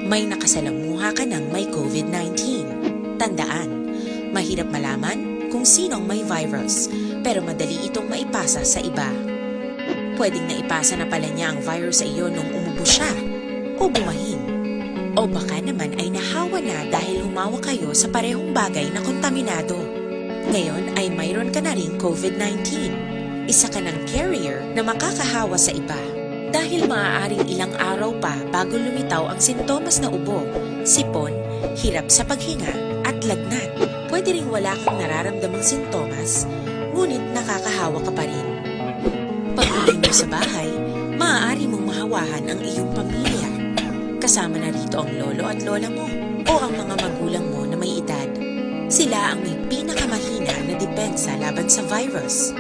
may nakasalamuha ka ng may COVID nineteen. Tandaan, mahirap malaman kung sino ang may virus, pero madali itong maipasa sa iba. Pwedeng naipasa na pala niya ang virus sa iyo nung umubo siya, o bumahin. O baka naman ay nahawa na dahil humawak kayo sa parehong bagay na kontaminado. Ngayon ay mayroon ka na ring COVID nineteen. Isa ka ng carrier na makakahawa sa iba. Dahil maaaring ilang araw pa bago lumitaw ang sintomas na ubo, sipon, hirap sa paghinga, at lagnat. Pwede ring wala kang nararamdamang sintomas, ngunit nakakahawa ka pa rin. Pag-uwi mo sa bahay, maaari mong mahawahan ang iyong pamilya. Kasama na rito ang lolo at lola mo o ang mga magulang mo na may edad. Sila ang may pinakamahina na depensa laban sa virus.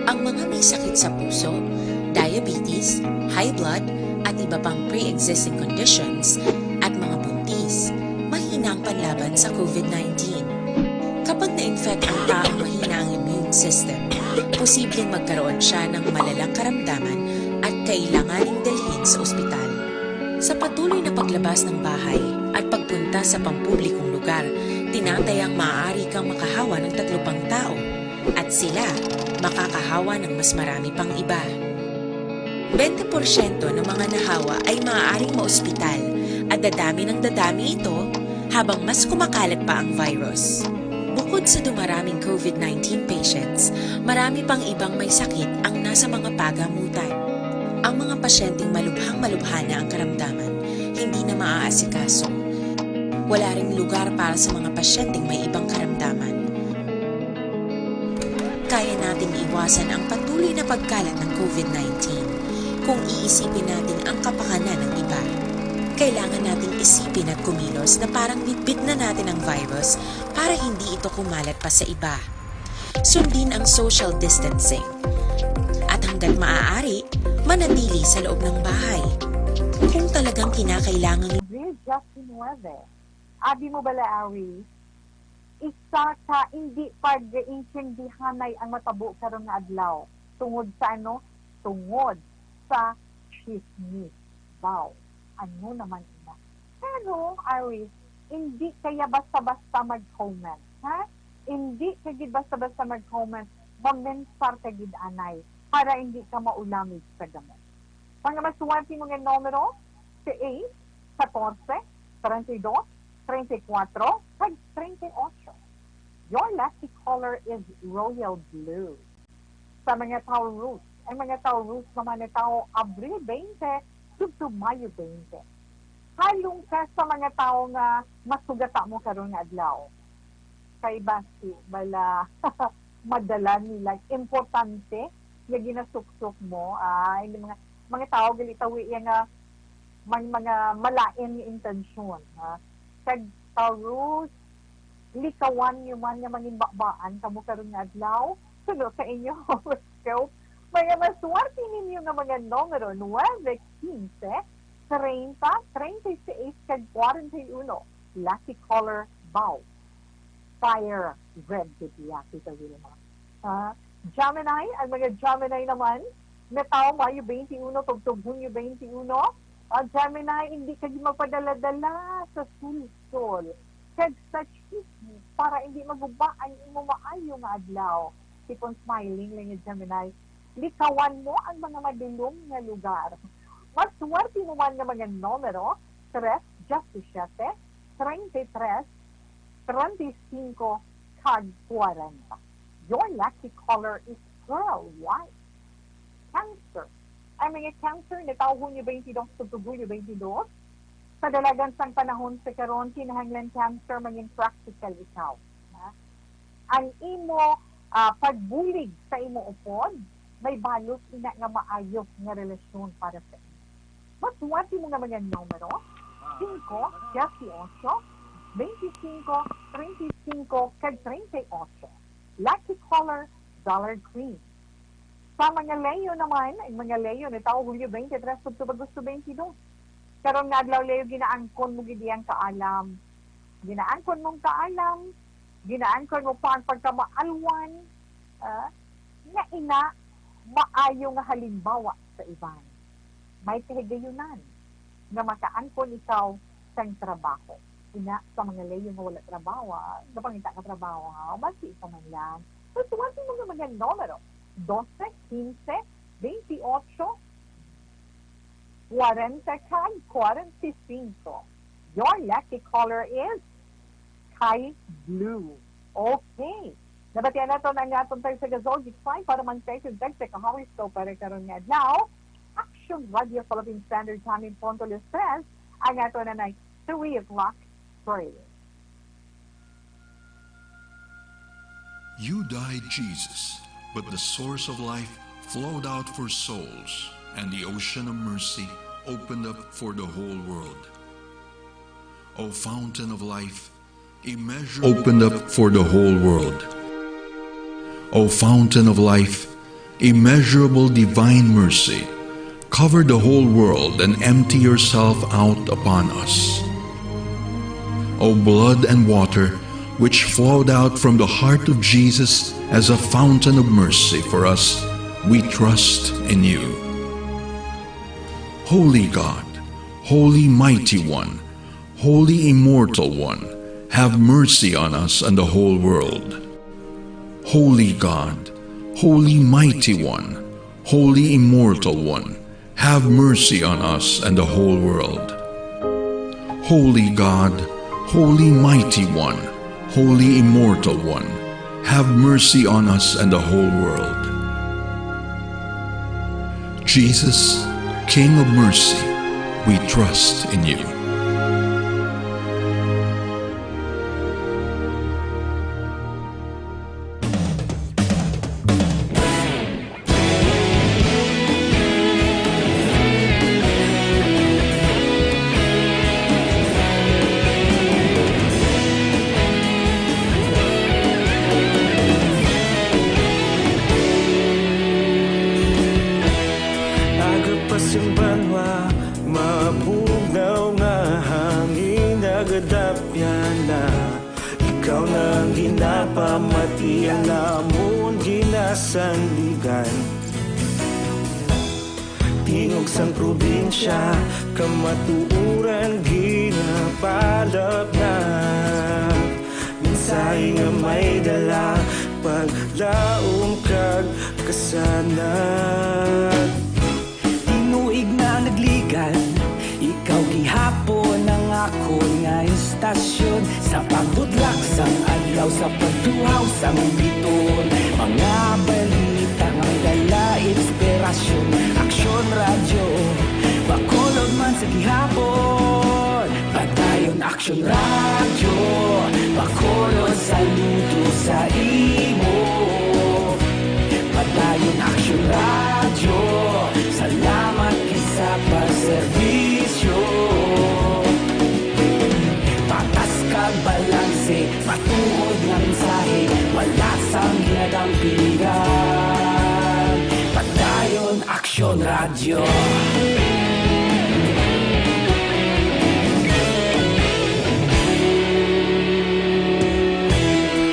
Ang mga may sakit sa puso, diabetes, high blood, at iba pang pre-existing conditions, at mga buntis, mahina ang panlaban sa COVID nineteen. Kapag na-infect ang taong mahina ang immune system, posibleng magkaroon siya ng malalang karamdaman at kailanganing dalhin sa ospital. Sa patuloy na paglabas ng bahay at pagpunta sa pampublikong lugar, tinatayang maaari kang makahawa ng tatlo pang tao, at sila makakahawa ng mas marami pang iba. Bente porsyento ng mga nahawa ay maaaring maospital at dadami ng dadami ito habang mas kumakalat pa ang virus. Bukod sa dumaraming COVID nineteen patients, marami pang ibang may sakit ang nasa mga pagamutan. Ang mga pasyenteng malubhang-malubha na ang karamdaman, hindi na maaasikaso. Wala ring lugar para sa mga pasyenteng may ibang karamdaman. Kaya nating iwasan ang patuloy na pagkalat ng COVID nineteen kung iisipin natin ang kapakanan ng iba. Kailangan nating isipin at kumilos na parang bitbit na natin ang virus para hindi ito kumalat pa sa iba. Sundin ang social distancing. At hanggat maaari, manatili sa loob ng bahay. Kung talagang kinakailangan This is Justin Nueve. Abi mo bala, Awi? Isa ka hindi pag-intindihanay ang matabo karon nga adlaw. Tungod sa ano? Tungod sa chismis. Baw, ano naman ina? Pero, Aris, hindi kaya basta-basta mag-comment, ha? Hindi ka gid basta-basta mag-comment, mamensar ka gid anay para hindi ka maulamig sa gamot. Mga maswerte mo nga numero, si eight, katorse, treinta y dos, treinta y cuatro, kag treinta y ocho. Your lucky color is royal blue. Sa mga Taurus, ang mga Taurus naman na tao, Abril twenty, tubtob Mayo twenty. Halong ka sa mga tao nga masugata mo karon nga adlaw. Kay basi, bala, madala nila importante nga ginasuksok mo. Ah, hindi mga, mga tao gali tawi iya nga may mga malain nga intensyon, ha? Kag Taurus, likawan niyo man nga manginbabaan kamo karon nga adlaw. Suno sa inyo horoscope, mga maswerte ninyo nga mga numero, nuebe, quince, treinta, treinta y seis, kag kwarenta y uno. Lucky color, baw, fire red, gid iya, Tita Wilma. Ha? Gemini, ang mga Gemini naman, natawo Mayo twenty-one, tubtob Hunyo twenty-one. Ah, Gemini, hindi ka magpadala-dala sa sulsol kag sa chismis para hindi maguba ang imo maayo nga adlaw. Keep on smiling lang yung Gemini. Likawan mo ang mga madulom nga lugar. Maswerte mo man nga mga numero, tres, diyasisiete, treinta y tres, treinta y cinco, kag kwarenta. Your lucky color is pearl white. Cancer. Ang mga Cancer, natawo Hunyo twenty-two, tubtob Hunyo twenty-two. Sa dalagan sang panahon sa karon, kinahanglan Cancer, mangin practical ikaw. Ha? Ang imo, ah, pagbulig sa imo upod, may balos ina nga maayo nga relasyon para sa imo. Maswerte mo nga mga numero, singko, diyasyocho, bente singko, treinta y cinco, kag treinta y ocho. Lucky color, dollar green. Sa mga Leo naman, ang mga Leo natawo Hulyo twenty-three tubtob Agosto twenty-two. Karon nga adlaw, Leo, ginaangkon mo gid iyang kaalam. Ginaangkon mong kaalam, ginaangkon mo pa ang pagkamaalwan, ah, nga ina, maayo nga halimbawa sa iban. May kahigayunan nga makaangkon ikaw sang trabaho. Ina, sa mga Leo nga wala trabaho, ah, napangita ka trabaho, ha? Basi ikaw man lang. So, tuwag mo nga mga numero, dose, quince, veintiocho, kwarenta, kag kwarenta y cinco. Your lucky color is sky blue. Okay. Nabatian naton ang aton tagsagazog, it's time para man tayo sa dagsa ka horoscope para karon nga adlaw. Action Radio Philippine Standard Time in punto alas tres, ang aton na three o'clock prayer. You died, Jesus, but the source of life flowed out for souls, and the ocean of mercy opened up for the whole world. O fountain of life, immeasurable opened up for the whole world. O fountain of life, immeasurable divine mercy, cover the whole world and empty yourself out upon us. O blood and water, which flowed out from the heart of Jesus as a fountain of mercy for us, we trust in you. Holy God, Holy Mighty One, Holy Immortal One, have mercy on us and the whole world. Holy God, Holy Mighty One, Holy Immortal One, have mercy on us and the whole world. Holy God, Holy Mighty One, Holy Immortal One, have mercy on us and the whole world. Jesus, King of mercy, we trust in you. Iya namon ginasandigan. Tingog sang probinsya, kamatuoran ginapalapnag. Mensahe nga may dala, paglaom kag kasanag. Tinuig na nagligan, ikaw gihapon ang akon nga istasyon. Sa pagbutlak sang adlaw, sa pagtuhaw sang bituon, mga balita nga may dala inspirasyon. Aksyon Radyo, Bacolod man sa gihapon. Padayon Aksyon Radyo, Bacolod, saludo sa imo. Padayon Aksyon Radyo, salamat gid sa pagserbisyo. Patas kag balanse, matuod nga mensahe, wala sang ginadampigan. Padayon Aksyon Radyo.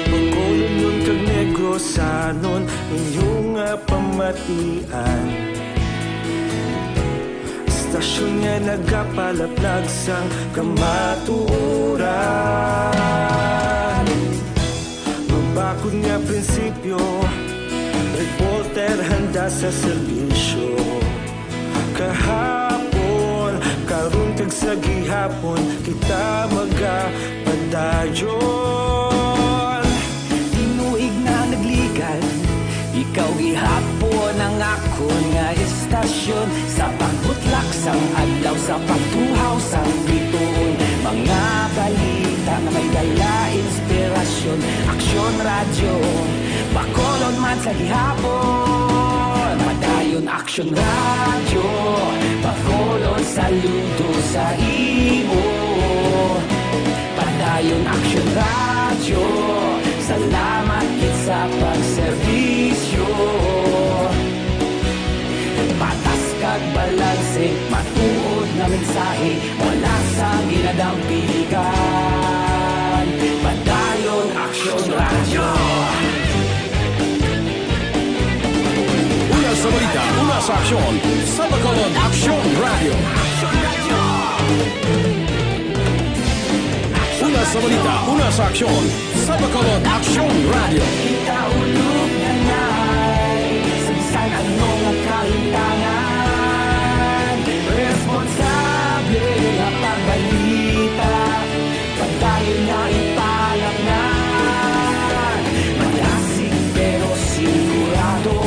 Bacolodnon kag Negrosanon, inyo nga pamatian. Istasyon nga nagapalaplag sang kamatuoran. Mabakod nga prinsipyo, reporter handa sa serbisyo. Kahapon, karon kag sa gihapon, kita magapadayon. Tinuig na nagligan, ikaw gihapon ang akon nga istasyon. Sa pagbutlak sang adlaw, sa pagtuhaw sang bituon, mga balita nga may dala inspirasyon. Aksyon Radyo, Bacolod man sa gihapon. Padayon Aksyon Radyo, Bacolod, saludo sa imo. Padayon Aksyon Radyo, salamat gid sa pagserbisyo. Patas kag balanse, matuod nga mensahe, wala sang ginadampigan. Padayon Aksyon Radyo. Una sa balita, una sa aksyon, sa Bacolod Aksyon Radyo. Una sa balita, una sa aksyon, sa Bacolod Aksyon Radyo. Kita ulog na nay, sa bisan ano nga kalimtangan, responsable nga pagbalita, padayon nga ipalapngan. Malasig pero sigurado,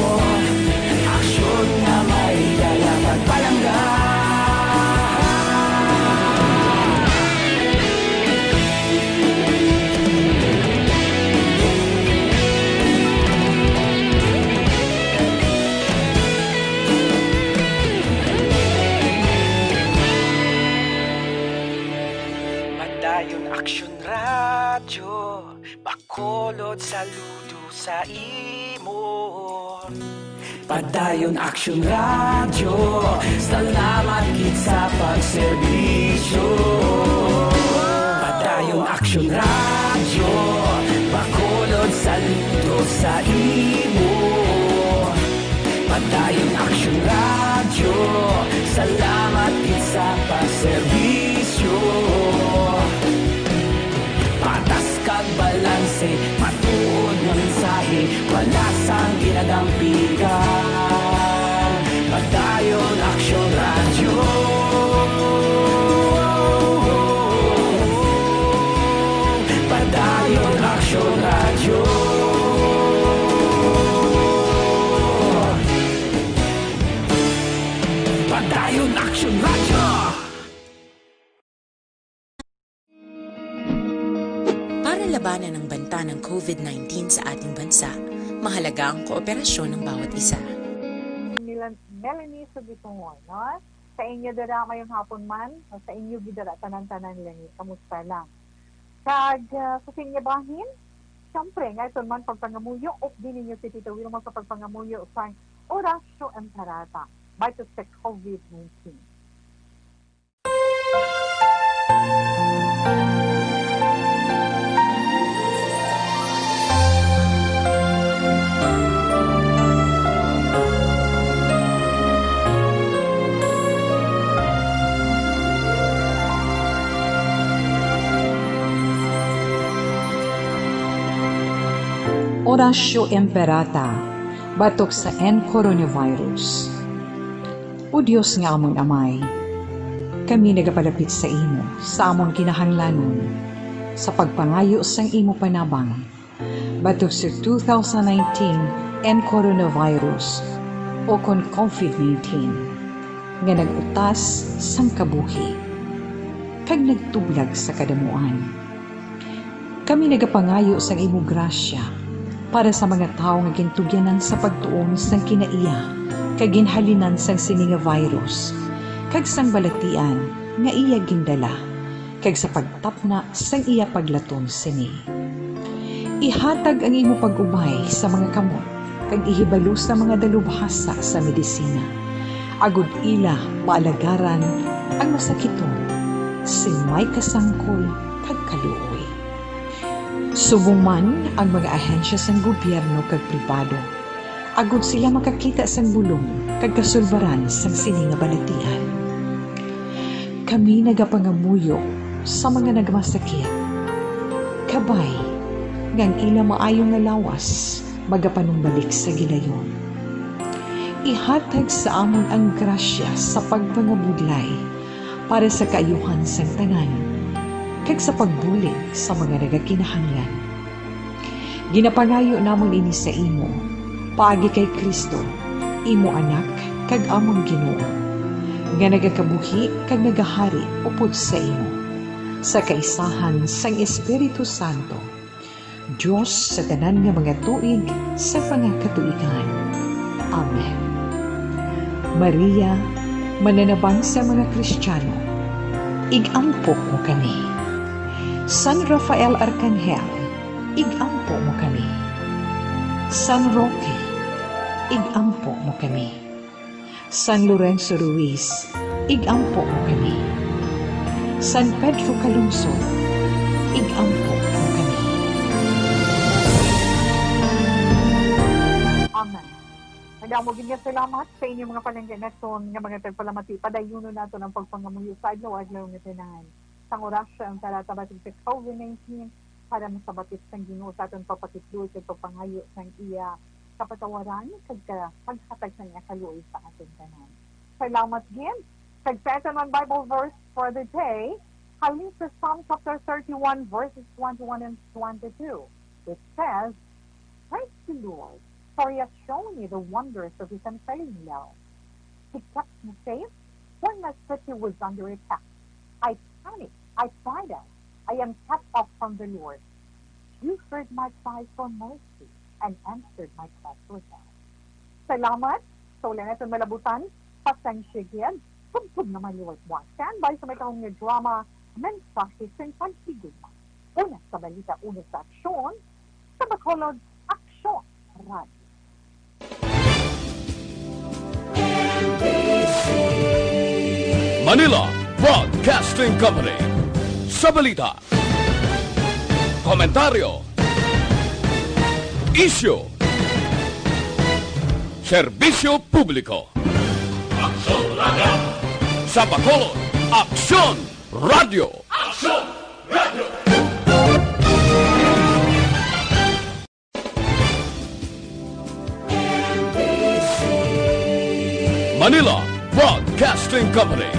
aksyon nga may dala pagpalangga. Padayon Aksyon Radyo, Bacolod, saludo sa imo. Padayon Aksyon Radyo, salamat gid sa pagserbisyo. Padayon Aksyon Radyo, Bacolod, saludo sa imo. Padayon Aksyon Radyo, salamat gid sa pagserbisyo. Patas kag balanse, matuod nga mensahe, wala sang ginadampigan. Padayon Aksyon Radyo. Padayon Aksyon Radyo. Padayon Aksyon Radyo. Para labanan ang banta ng covid nineteen sa ating bansa, mahalaga ang kooperasyon ng bawat isa. Milan-, Melanie Sugitungon, no? Sa inyo dira, mayong hapon man, o sa inyo gid dira, tanan-tanan lang, eh, kamusta lang? Kag, ah, sa inyo bahin, siyempre, nga ito man pagpangamuyo, updi ninyo si Tito Wilmar sa pagpangamuyo sa Oratio Imperata, batok sa covid nineteen. Oratio Imperata batok sa N coronavirus. O Dios nga amon Amay, kami nagapalapit sa imo sa amon kinahanglanon sa pagpangayo sang imo panabang batok sa two thousand nineteen N coronavirus, o kon covid nineteen, nga nag-utas sang kabuhi kag nagtublag sa kadamuan. Kami nagapangayo sang imo grasya para sa mga tawo nga gintugyanan sa pagtuon sang kinaiya kag ginhalinan sang sini nga virus kag sang balatian nga iya gindala, kag sa pagtapna sang iya paglaton sini. Ihatag ang imo pag-ubay sa mga kamot kag ihibalo sa mga dalubhasa sa medisina, agod ila maalagaran ang masakiton sing may kasangkol kag kaluoy. Subong man ang mga ahensya sang gobyerno kag pribado, agod sila makakita sang bulong kag kasulbaran sang sini nga balatian. Kami nagapangamuyo sa mga nagmasakit, kabay nga ang ila maayo nga lawas magapanumbalik sa gilayon. Ihatag sa amon ang grasya sa pagpangabudlay para sa kaayuhan sang tanan, kag sa pagbulig sa mga nagakinahanglan. Ginapangayo namon ini sa imo, paagi kay Cristo, imo Anak kag amon Ginoo, nga nagakabuhi kag nagahari upod sa imo, sa kaisahan sang Espiritu Santo, Dios sa tanan nga mga tuig sa mga katuigan. Amen. Maria, mananabang sa mga Kristiyano, ig-ampo mo kami. San Rafael Arkanghel, ig-ampo mo kami. San Roque, ig-ampo mo kami. San Lorenzo Ruiz, ig-ampo mo kami. San Pedro Calungsod, ig-ampo mo kami. Amen. Madamo gid nga salamat sa inyong mga palangganason nga mga tagpalamati. Padayunon naton ang pagpangamuyo sa adlaw-adlaw nga tanan. Sang orasyo ang talata batok sa covid nineteen para masabat sang Ginoo sa aton pagpakigluoy kag pagpangayo sang iya kapatawaran kag ka-, paghatag sang iya kaluoy sa aton tanan. Salamat gid. Kag sa aton man Bible verse for the day, halin sa Psalm chapter thirty-one, verses twenty-one and twenty-two. It says, "Praise the Lord, for he has shown me the wonders of his unfailing love. He kept me safe when my city was under attack. I panicked, I cried out, I am cut off from the Lord. You heard my cry for mercy and answered my cry for help." Salamat. Sa wala naton malabutan, pasensya gid. Tubtob na man liwat mo. Standby sa may kahong nga drama, mensahe sa paghigugma. Una sa balita, una sa aksyon, sa Bacolod Aksyon Radio. Manila Broadcasting Company. Sa balita, komentaryo, isyu, serbisyo publiko. Aksyon Radio. Sa Bacolod, Aksyon Radio. Aksyon Radio. Manila Broadcasting Company.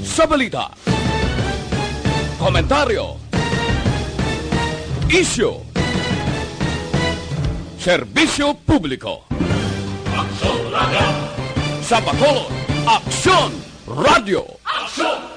Sa balita, komentaryo, isyu, serbisyo publiko. Aksyon Radio. Sa Bacolod, Aksyon Radio. Aksyon